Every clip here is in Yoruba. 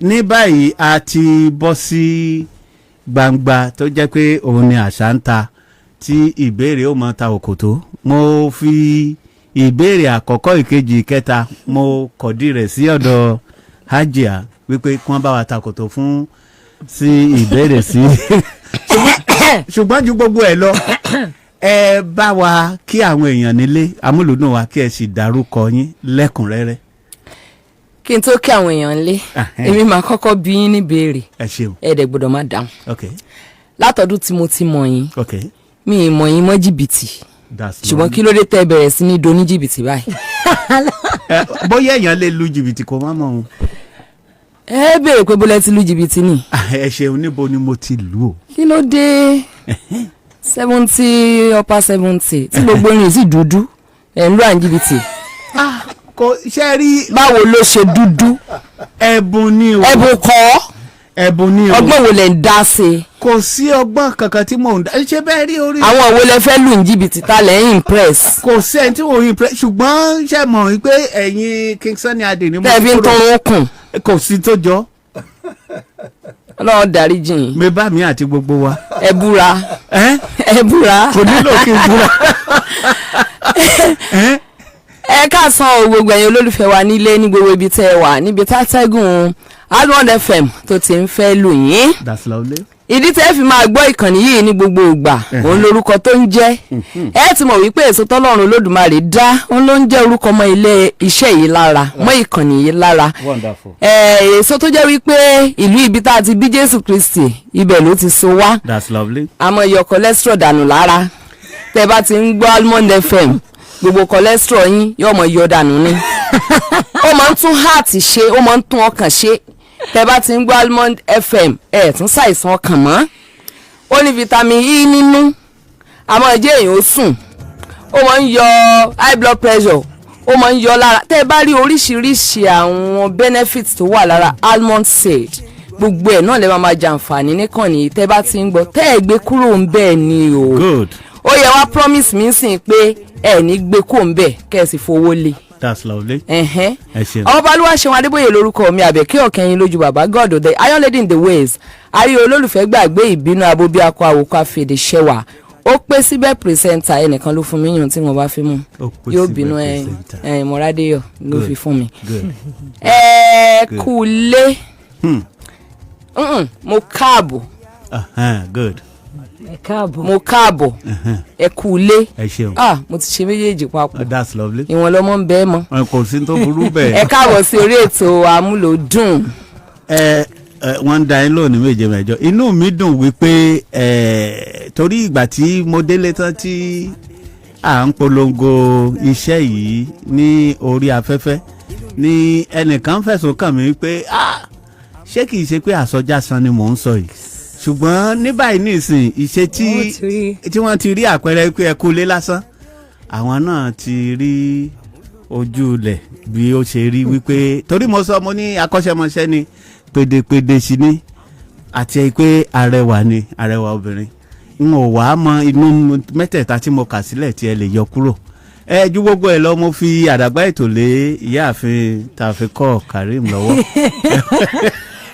Ní báyìí, a ti bọ́ sí gbangba tó jẹ́ pé òun ni àṣà ń ta tí ìbéèrè ó mọ ta òkòtó. Mo fi ìbéèrè àkọ́kọ́, ìkejì, ìkẹta, mo kọ̀dí rẹ̀ sí ọ̀dọ̀ Hajia wípé kí wọ́n bá wa ta òkòtó fún sí ìbéèrè sí. Ṣùgbọ́n ju gbogbo ẹ̀ lọ, ẹ bá wa kí àwọn èèyàn nílé amúlùdùn wa, kí ẹ sì dárúkọ yín lẹ́kùnrẹ́rẹ́. Kí n tó kí àwọn èèyàn ńlé, èmi máa kọ́kọ́ bí yín ní béèrè. Ẹ ṣeun. Ẹ dẹ̀ gbọ́dọ̀ má dáhùn. Látọdún tí mo ti mọ̀ yín, mi ì mọ̀ yín mọ́ jìbìtì. That's Ṣùgbọ́n kí ló dé tẹ́ bẹ̀rẹ̀ sí ní doní jìbìtì báyìí? Ẹ, bóyá èèyàn lè lu jìbìtì kó má mọ̀ ọ́n. Ẹ béèrè pé bólẹ́ ti lu jìbìtì ni. Ẹ ṣeun, níbo ni mo ti lù ó? Kí ló dé 70, upper 70, tí gbogbo irin sì dúdú, ẹ̀ ń lu à ń jìbìtì? Kò ṣe rí. Báwo ló ṣe dúdú? Ẹ̀bùn ni o. Ẹ̀bùn kọ́. Ẹ̀bùn ni o. Ọgbọ́n wo lẹ̀ ń dá sí i? Kò sí ọgbọ́n kankan tí mò ń dá ṣé bẹ́ẹ̀ rí orí. Àwọn wo lẹ fẹ́ lù ní jìbìtì, ta lẹ́ ń impress? Kò sí ẹni tí mò ń impress, ṣùgbọ́n ṣe mọ̀ wípé ẹ̀yin King Sunny Adé ni mo Tẹ́ fi ń tọrún kùn. Kò sí tó jọ. Ọlọ́run dárí jìn yín. Mi bá mi àti gbogbo wa. Ẹ búra. Ẹ Ẹ búra. Kò nílò kí n búra. Ẹ Ẹ káàsán o, gbogbo ẹ̀yin olólùfẹ́ wa nílé, ní gbogbo ibi tẹ́ ẹ wà, níbi tátẹ́gùn Almond FM tó ti ń fẹ́ lù yín. That's lovely. Ìdí tẹ́ fi máa gbọ́ ìkànnì yìí ní gbogbo ìgbà, òun lorúkọ tó ń jẹ́. Ẹ ti mọ̀ wípé èso tọ́lọ́run Olódùmarè dá, òun ló ń jẹ́ orúkọ mọ́ ilé iṣẹ́ yìí lára, mọ́ ìkànnì yìí lára. Wonderful. Èso tó jẹ́ wípé ìlú ibi tá a ti bí Jésù Kristi, ibẹ̀ ló ti so wá. That's lovely. Àmọ́ yọ cholesterol dànù lára. Tẹ́ bá ti ń gbọ́ Almond FM, gbogbo cholesterol yín yóò mọ yọ dànù ni. Ó máa ń tún heart ṣe, ó máa ń tún ọkàn ṣe. Tẹ́ bá ti ń gbọ́ Almond FM, ẹ̀ tún ṣàìsàn ọkàn mọ́. Ó ní vitamin E nínú, àmọ́ ẹ̀jẹ̀ èèyàn ó sùn. Ó máa ń yọ high blood pressure, ó máa ń yọ lára. Tẹ́ ẹ bá rí oríṣiríṣi àwọn benefits tó wà lára almond seed, gbogbo ẹ̀ náà lè máa jàǹfààní níkànnì tẹ́ bá ti ń gbọ́. Tẹ́ ẹ gbé kúrò ń bẹ́ẹ̀ ni o. Good. Ó yẹ wá promise mi sìn pé ẹ ní gbé kúrò ń bẹ̀, kẹ́ ẹ sì fowó lé. That's lovely. Ẹ̀hẹ́n. Ẹ ṣeun. Ọba Olúwaṣeun Adébóyè lórúkọ mi, Àbẹ̀kẹ́ ọ̀kẹ́yìn lójú bàbá God, the iron lady in the ways, àrí olólùfẹ́ gbàgbé ìbínú abóbí akọ àwòkọ àfèdè ṣẹwà. Ó pé síbẹ̀ presenter, ẹnìkan ló fún mi yùn tí mo bá fi mú. Ó pé Yóò síbẹ̀ bínú ẹ. presenter. Ẹ Mọ́rádéyọ̀ ló Good. fi fún mi. Good. Ẹ Good. kú lé. Mo káàbọ̀. Good. Ẹ káàbọ̀. Mo káàbọ̀, ẹ kú lé. Ẹ ṣeun. Ah, mo ti ṣe méjèèjì papọ̀. That's lovely. Ìwọ̀n lọmọ ń bẹ́ẹ̀ mọ́. Ẹ kò sí tó burú bẹ́ẹ̀. Ẹ káàbọ̀ sí orí ètò Amúlòdùn. Ẹ ẹ, wọ́n ń da yín lónìí méje mẹ́jọ. Inú mi dùn wípé ẹ, torí ìgbà tí mo délé tán tí à ń polongo iṣẹ́ yìí ní orí afẹ́fẹ́ ní, ẹnìkan fẹ̀sùn kàn mí pé, ah, ṣé kìí ṣe pé àsọjásán ni mò ń sọ yìí? Ṣùgbọ́n ní báyìí nísìn, ìṣe tí Wọ́n ti rí. tí wọ́n ti rí àpẹẹrẹ pé ẹ kú lé lásán, àwọn náà ti rí ojú ilẹ̀ bí ó ṣe rí, wípé torí mo sọ, mo ní akọ́ṣẹ́mọṣẹ́ ni, pédépédé sí ni, àti pé arẹwà ni, arẹwà obìnrin. N ò wá mọ inú mẹ́tẹ̀ẹ̀ta tí mo kà sílẹ̀ tí ẹ lè yọ kúrò. Ẹ ju gbogbo ẹ lọ, mo fi àdàgbà ètò lé ìyáàfin Tàfikọ́ Karim lọ́wọ́.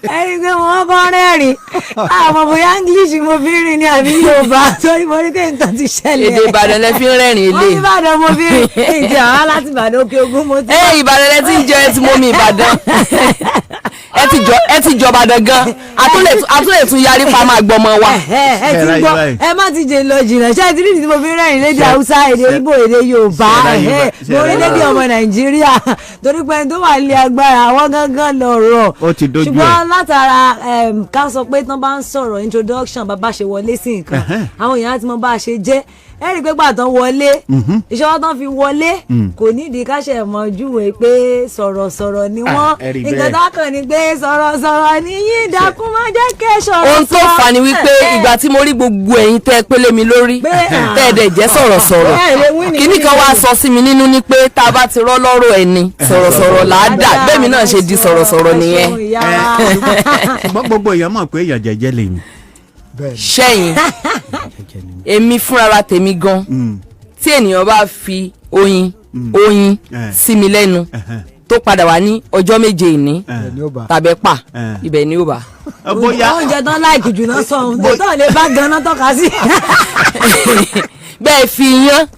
Ẹni pé mo kọ́ rẹ́rìn, àmọ́ bóyá English mo fi rìn ní àbí Yorùbá, torí mo rí pé nǹkan ti ṣẹlẹ̀. Èdè Ìbàdàn lẹ fi ń rẹ́rìn Wọ́n ní ilé. Ìbàdàn mo fi rìn ìdí àwọn láti Ìbàdàn, Òkè Ògùn mo ti. Ẹ Ìbàdàn lẹ ti ń jẹ, ẹ ti mú mi Ìbàdàn, ẹ ti jọ, ẹ ti jọ Ìbàdàn gan. Àtúlẹ̀ tún yarí pa máa gbọmọ wa. Ẹ ti Ṣé gbọ́ báyìí? Ẹ má ti jẹ lọ jìnnà. Ṣé ẹ ti rí ìdí tí mo fi rẹ́rìn lédè Haúsá, èdè Ìgbò, èdè Yorùbá? Ṣé ráyè ṣé Mo rí ráyè lédè ọmọ Nàìjíríà, torí pé ẹni tó wà nílé agbára àwọn gángan lọ̀rọ̀. Ó ti dójú ẹ̀. Ṣùgbọ́n látara ká sọ pé tán bá ń sọ̀rọ̀ introduction, bàbá ṣe wọlé sí nǹkan, àwọn èèyàn á ti mọ bá a ṣe jẹ́. Ẹ rí i pé gbà tán wọlé, ìṣọwọ́ tán fi wọlé, kò nídìí ká ṣe mọ̀ júwe pé sọ̀rọ̀sọ̀rọ̀ ni wọ́n. Ẹ rí Nǹkan bẹ́ẹ̀. tá kàn ní pé sọ̀rọ̀sọ̀rọ̀ ni yín, dákun má jẹ́ kẹ́ sọ̀rọ̀. Ohun tó fà ni wípé ìgbà tí mo rí gbogbo ẹ̀yin tẹ́ ẹ pélé mi lórí, tẹ́ ẹ dẹ̀ jẹ́ sọ̀rọ̀sọ̀rọ̀, Bẹ́ẹ̀ lè wí ní kínní kan wá sọ sí mi nínú ni pé tá a bá ti rọ́ lọ́rọ̀ ẹni, sọ̀rọ̀sọ̀rọ̀ là á dà. Bẹ́ẹ̀ mi náà ṣe di sọ̀rọ̀sọ̀rọ̀ nìyẹn. Ṣùgbọ́n gbogbo èèyàn mọ̀ pé èèyàn jẹ́jẹ́ lè mi. Ṣẹ́yìn Jẹ́jẹ́ ni mí. Èmi fúnra tèmi gan, tí ènìyàn bá fi oyin Eh. sí mi lẹ́nu, Tó padà wá ní ọjọ́ 7 ìní Ibẹ̀ ni ó bá. Tàbí ẹ̀pà, ibẹ̀ ni ó bá. Bóyá Oúnjẹ tán like jù náà sọ ohun tán lè bá ganan tọ́ka sí. Bẹ́ẹ̀ fi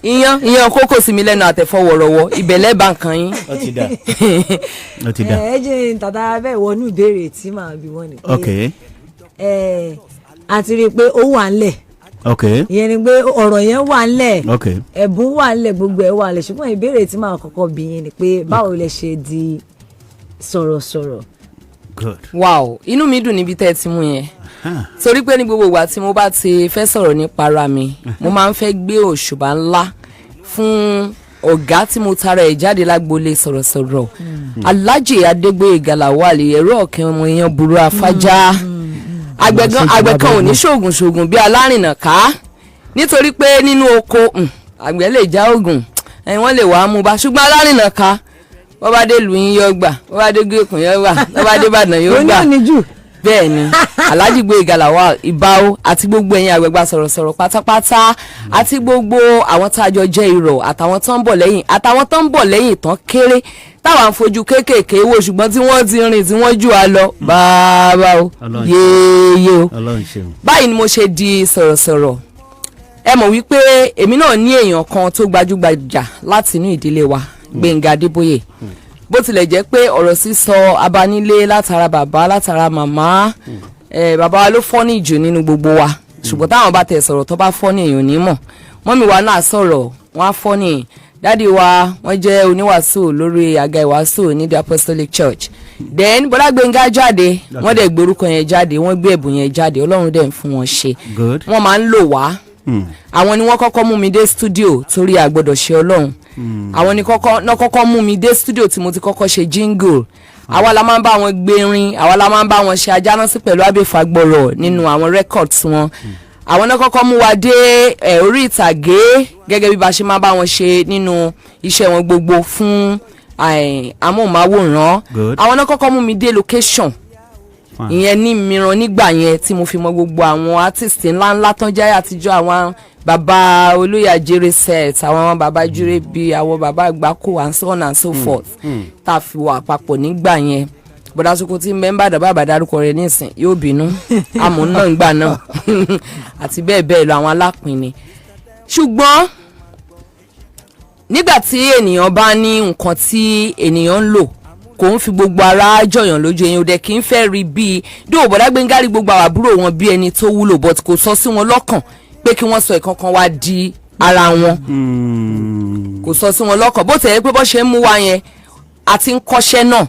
iyán kókò sí mi lẹ́nu àtẹ̀fọ́ wọ̀rọ̀wọ̀, ibẹ̀ lẹ́ẹ̀bà nǹkan yín. Ó ti dà, ó ti dà. Ẹ jẹ́ n tàtàrà bẹ́ẹ̀ wọnú ìbéèrè tí màá bí wọ́n ni pé a ti rí i pé ó wà ńlẹ̀. Ìyẹn ni pé ọ̀rọ̀ yẹn wà ńlẹ̀, ẹ̀bùn wà ńlẹ̀, gbogbo ẹ̀ wà ńlẹ̀, ṣùgbọ́n ìbéèrè tí màá kọ́kọ́ bí yín ni pé báwo lẹ ṣe di sọ̀rọ̀sọ̀rọ̀? Good. Wow, inú mi dùn níbi tẹ́ ẹ ti mú yẹn, torí pé ní gbogbo ìgbà tí mo bá ti fẹ́ sọ̀rọ̀ nípa ara mi, mo máa ń fẹ́ gbé òṣùbà ńlá fún ọ̀gá tí mo tara ẹ̀ jáde lágboolé sọ̀rọ̀sọ̀rọ̀, Alhaji Adégbóyèga Lawal, ẹ̀rọ ọ̀kẹ́ ọmọ èèyàn burú afájá àgbẹ̀gan àgbẹ̀ kan ò ní ṣoògùn ṣoògùn bí alárìnà ká, nítorí pé nínú oko, àgbẹ̀ lè já oògùn ẹ̀yin wọ́n lè wàá mú bá, ṣùgbọ́n alárìnà ká, wọ́n bá dé lu yín yọ gbà, wọ́n bá dé gẹ̀kùn yọ gbà, wọ́n bá dé Ìbàdàn yóò Oní gbà. òní jù. Bẹ́ẹ̀ ni, Alhaji Gbóyèga Lawal Ìbáwó àti gbogbo ẹ̀yin àgbẹ̀gbà sọ̀rọ̀sọ̀rọ̀ pátápátá àti gbogbo àwọn tá a jọ jẹ́ irọ̀ àtàwọn tó ń bọ̀ lẹ́yìn àtàwọn tó ń bọ̀ lẹ́yìn tán kéré táwa ń fojú kéékèèké wò, ṣùgbọ́n tí wọ́n ti rìn tí wọ́n jù á lọ bàbá o. Ọlọ́run. Yéèyé o. Ọlọ́run ṣeun. Báyìí ni mo ṣe di sọ̀rọ̀sọ̀rọ̀. Ẹ mọ̀ wípé èmi náà ní èèyàn kan tó gbajúgbajà láti inú ìdílé wa, Gbẹ̀ngà Adébóyè. Bó tilẹ̀ jẹ́ pé ọ̀rọ̀ sísọ abanílé látara bàbá, látara màmá, bàbá wa ló funny jù nínú gbogbo wa, ṣùgbọ́n táwọn bá tẹ̀ sọ̀rọ̀ tó bá funny, èèyàn ní mọ̀. Mummy wa náà sọ̀rọ̀, wọ́n á funny. Daddy wa, wọ́n jẹ́ oníwàásù lórí àga ìwàásù ní the Apostolic Church. Then Bọ́lá Gbẹ̀ngà jáde, wọ́n dẹ̀ gbórúkọ yẹn jáde, wọ́n gbé ẹ̀bùn yẹn jáde, Ọlọ́run dẹ̀ ń fún wọn ṣe. Wọ́n máa ń lò wá. Àwọn ni wọ́n kọ́kọ́ mú mi dé studio, torí àgbọ́dọ̀ ṣe Ọlọ́run. Àwọn ni kọ́kọ́ náà kọ́kọ́ mú mi dé studio tí mo ti kọ́kọ́ ṣe jingle. Àwa la máa ń bá wọn gbérin, àwa la máa ń bá wọn ṣe ajánásí pẹ̀lú abẹ́fàgbọ̀rọ̀ nínú àwọn records wọn. Àwọn náà kọ́kọ́ mú wa dé orí ìtàgé gẹ́gẹ́ bí ba ṣe máa bá wọn ṣe nínú iṣẹ́ wọn gbogbo fún amóhùnmáwòrán. Àwọn náà kọ́kọ́ mú mi dé location. Ìyẹn ní mìíràn nígbà yẹn tí mo fi mọ gbogbo àwọn artist ńláńlá tán jẹ́ àtijọ́, àwọn bàbá olóyè ajere set, àwọn bàbá júrẹ́bí, àwọn bàbá àgbákò and so on and so forth, tá a fi wà papọ̀ nígbà yẹn. Bọ́dá soko tí mẹ́ńbà dàbà bá dárúkọ rẹ̀ nísìn yóò bínú àmọ́ náà ń gbà náà àti bẹ́ẹ̀ bẹ́ẹ̀ lọ, àwọn alápinni. Ṣùgbọ́n nígbà tí ènìyàn bá ní nǹkan tí ènìyàn ń lò, kò ń fi gbogbo ara jọyàn lójú. Èèyàn ò dẹ̀ kí ń fẹ́ rí bíi dóò. Bọ̀dá Gbẹ́ngà rí gbogbo àwọn àbúrò wọn bí ẹni tó wúlò, but kò sọ sí wọn lọ́kàn pé kí wọ́n sọ ìkankan wá di ara wọn. Kò sọ sí wọn lọ́kàn, bó tẹ̀ yẹ pé bó ṣe ń mú wa yẹn àti ń kọ́ṣẹ́ náà.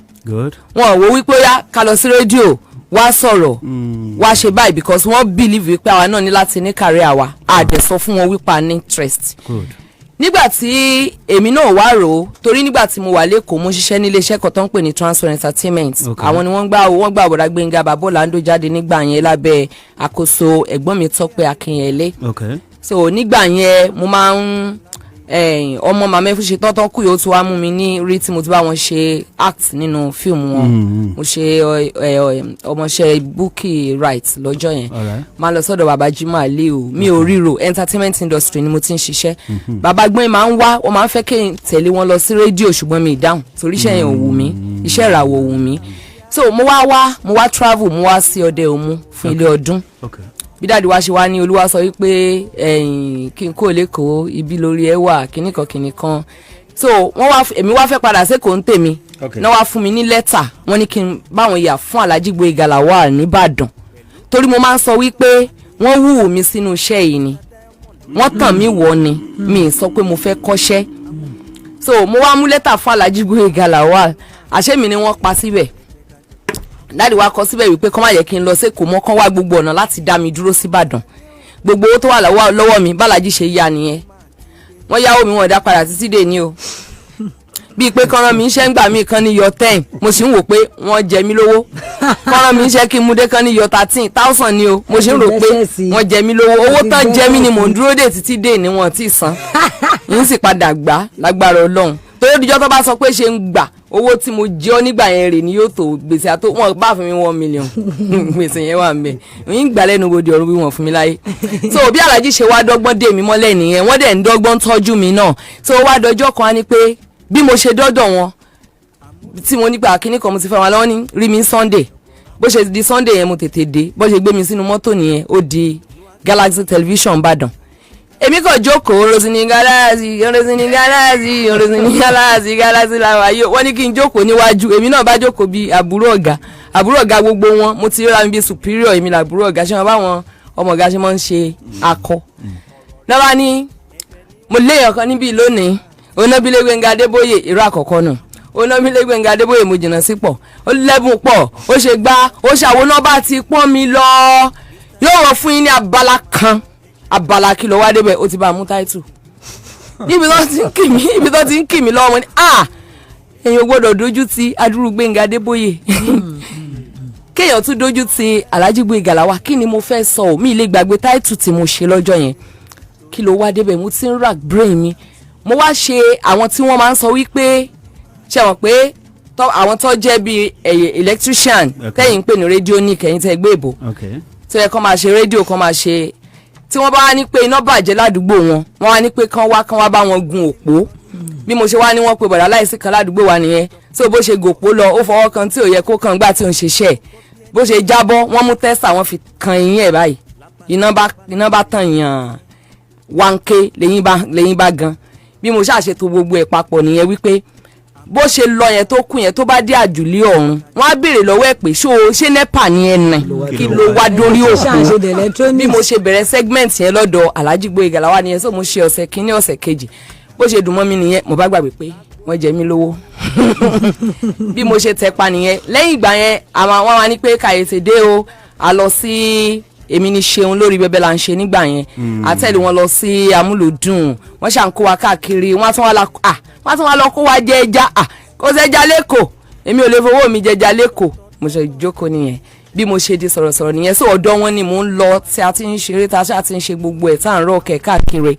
Wọn ò wo wípé ó yá, ká lọ sí rédíò wá sọ̀rọ̀, wá ṣe báyìí, because wọ́n believe wípé àwa náà ní láti ní career wa. A dẹ̀ sọ fún wọn wípé a ní interest. Nígbà tí èmi náà wá rò ó, torí nígbà tí mo wà lẹ́kọ̀ọ́, mo ṣiṣẹ́ nílé iṣẹ́ kan tó ń pè ní Transfer Entertainment. Àwọn ni wọ́n gbà Bọ̀dá Gbénga Bàbá Orlando jáde nígbà yẹn lábẹ́ àkóso ẹ̀gbọ́n mi Tọ́pẹ́ Akínyẹlé. So nígbà yẹn mo máa ń ọmọ màmá ẹfún ṣe tọ́tọ́ kù, yóò tún wá mú mi ní rí tí mo ti bá wọn ṣe act nínú fíìmù wọn. Mo ṣe ọmọọṣẹ́ Bukky Wright lọ́jọ́ yẹn. Máa lọ sọ́dọ̀ bàbá Jimoh Aliu. Mi ò ríro, entertainment industry ni mo ti ń ṣiṣẹ́. Bàbá gbọ́n máa ń wá, wọ́n máa ń fẹ́ kí n tẹ̀lé wọn lọ sí rédíò, ṣùgbọ́n mi ì dáhùn torí iṣẹ́ yẹn ò wù mí, iṣẹ́ ìràwọ̀ ò wù mí. So mo wá travel, mo wá sí Ọdẹ Òmu fún ilé ọdún. Bí daddy wa ṣe wá ní Olúwa sọ wípé ẹ̀yìn kí n kó lẹ́kọ̀ọ́ ibi lórí ẹ wà kíníkan kíníkan. So wọ́n wá, èmi wá fẹ́ padà sékòó ń tèmi. Náà wá fún mi ní lẹ́tà, wọ́n ní kí n báwọn yà fún Alhaji Gboyega Lawal nìbàdàn, torí mo máa ń sọ wípé wọ́n wúwo mi sínú iṣẹ́ yìí ni, wọ́n tàn mí wọ̀ ni, mi ì sọ pé mo fẹ́ kọ́ṣẹ́. So mo wá mú lẹ́tà fún Alhaji Gboyega Lawal, àṣé mi ni wọ́n pa síbẹ̀. Daddy wa kọ síbẹ̀ wípé kọ́ má yẹ kí n lọ sékòó mọ́, kán wá gbogbo ọ̀nà láti dá mi dúró síbàdàn. Gbogbo owó tó wà lọ́wọ́ mi, bàlájì ṣe yá nìyẹn. Wọ́n yáwó mi, wọ́n dá padà títí dè ní o. Bíi pé kọ́ran mi ń ṣe ń gbà mí kan ní yọ 10, mo sì ń wò pé wọ́n jẹ mí lówó. Kọ́ran mi ń ṣe kí n mú dé kan ní yọ 13,000 ni o. Mo sì ń rò pé wọ́n jẹ mí lówó. Owó tán jẹ mí ni mò ń dúró dè títí dè ní, wọn tí ì san. Yín sì padà gbà lágbára Ọlọ́run, torí ìdíjọ́ tó bá sọ pé ṣe ń gbà owó tí mo jẹ ọ́ nígbà yẹn rè ni yóò tó gbèsè àtó wọn bá fún mi 1 million. Gbèsè yẹn wà ń bẹ, ń gbà lẹ́nu bodè ọ̀run bí wọ́n fún mi láyé. So bí Aláàjì ṣe wá dọ́gbọ́n dè mí mọ́lẹ̀ nìyẹn, wọ́n dẹ̀ ń dọ́gbọ́n tọ́jú mi náà. So wá dọjọ́ kan á ní pé bí mo ṣe dọ́dọ̀ wọn. Tí mo nípa kíní kan, mo ti fẹ́ wọn lọ́wọ́ ní rí mi Sunday. Bó ṣe di Sunday yẹn, mo tètè dé. Bó ṣe gbé mi sínú mọ́tò nìyẹn, ó di Galaxy Television Ìbàdàn. Èmi kàn jókòó, Rosini Galaxy, Rosini Galaxy, Rosini Galaxy, Galaxy làwọn ayé. Wọ́n ní kí n jókòó níwájú. Èmi náà bá jókòó bíi àbúrò ọ̀gá, àbúrò ọ̀gá gbogbo wọn. Mo ti ríra mi bíi superior, èmi làbúrò ọ̀gá. Ṣé wọn báwọn ọmọ ọ̀gá ṣe máa ń ṣe akọ náà bá ní mo léèyàn kan níbí lónìí, Onábílẹ̀ Gbẹ̀ngà Adébóyè. Irú àkọ́kọ́ nù, Onábílẹ̀ Gbẹ̀ngà Adébóyè. Mo jìnnà sí pọ̀, ó lẹ́bùn pọ̀, ó ṣe gbá, ó ṣàwọn náà bá ti pọ́n mi lọ. Yóò wọ fún yín ní abala kan, abala kí ló wá débẹ̀, ó ti bá a mú táìtù níbi tó ti ń kì mí, ibi tó ti ń kì mí lọ́wọ́. Mo ní à èèyàn gbọ́dọ̀ dojú ti adúrú Gbẹ̀ngà Adébóyè, kéèyàn tún dojú ti Alhaji Gboyega Lawal. Kí ni mo fẹ́ sọ ò mí lè gbàgbé táìtù tí mo ṣe lọ́jọ́ yẹn. Kí ló wá débẹ̀? Mo ti ń rack brain mi. Mo wá ṣe àwọn tí wọ́n máa ń sọ wípé, ṣe wọ́n pé àwọn tó jẹ́ bíi electrician, tẹ́yìn ń pè ní radionic, ẹ̀yin tẹ́ gbé ìbò, tó yẹ kán máa ṣe rédíò, kán máa ṣe, tí wọ́n bá wá ní pé iná bàjẹ́ ládùúgbò wọn, wọ́n wá ní pé kán wá bá wọn gun òpó. Bí mo ṣe wá ní wọ́n pe bọ̀dá láìsí kan ládùúgbò wa nìyẹn. Tó bó ṣe gòpó lọ, ó fọwọ́ kan tí ò yẹ kó kàn gbà tí ò ń ṣiṣẹ́ ẹ̀. Bó ṣe jábọ́, wọ́n mú tester, wọ́n fi kan eyín ẹ̀ báyìí, iná bá tàn yàn wáńké, lẹ́yìn bá gan. Bí mo ṣàṣètò gbogbo ẹ̀ papọ̀ nìyẹn, wípé bó ṣe lọ yẹn, tó kù yẹn, tó bá dé àjùlé ọ̀run, wọ́n á béèrè lọ́wọ́ ẹ̀ pé ṣó o ṣé NEPA ni ẹ̀ nà, kí ló wá dórí Ṣáà ń òkú? ṣe the electronics. Bí mo ṣe bẹ̀rẹ̀ segment yẹn lọ́dọ̀ Alhaji Gboyega Lawal nìyẹn. So mo ṣe ọ̀sẹ̀ kínní, ọ̀sẹ̀ kejì, bó ṣe dùn mọ́ mi nìyẹn. Mo bá gbàgbé pé wọ́n jẹ mí lówó. Bí mo ṣe tẹpa nìyẹn. Lẹ́yìn ìgbà yẹn, àwọn wa ní pé kàyèsè dé o, a lọ sí èmi ní ṣeun lórí bẹbẹ là ń ṣe nígbà yẹn. Àtẹ̀lé wọn lọ sí amúlòdùn, wọ́n ṣà ń kó wa káàkiri. Wọ́n tún wá lọ kó wa jẹ ẹja. Kó sẹ́ja lẹ́kọ̀ọ́, èmi ò lè fowó mi jẹja lẹ́kọ̀ọ́. Mo ṣe jókòó nìyẹn. Bí mo ṣe di sọ̀rọ̀sọ̀rọ̀ nìyẹn. Sí ọ̀dọ̀ wọn ni mò ń lọ, tí a ti ń ṣeré, tá a ti ń ṣe gbogbo ẹ̀, tá à ń rọ̀ọ̀kẹ́ káàkiri.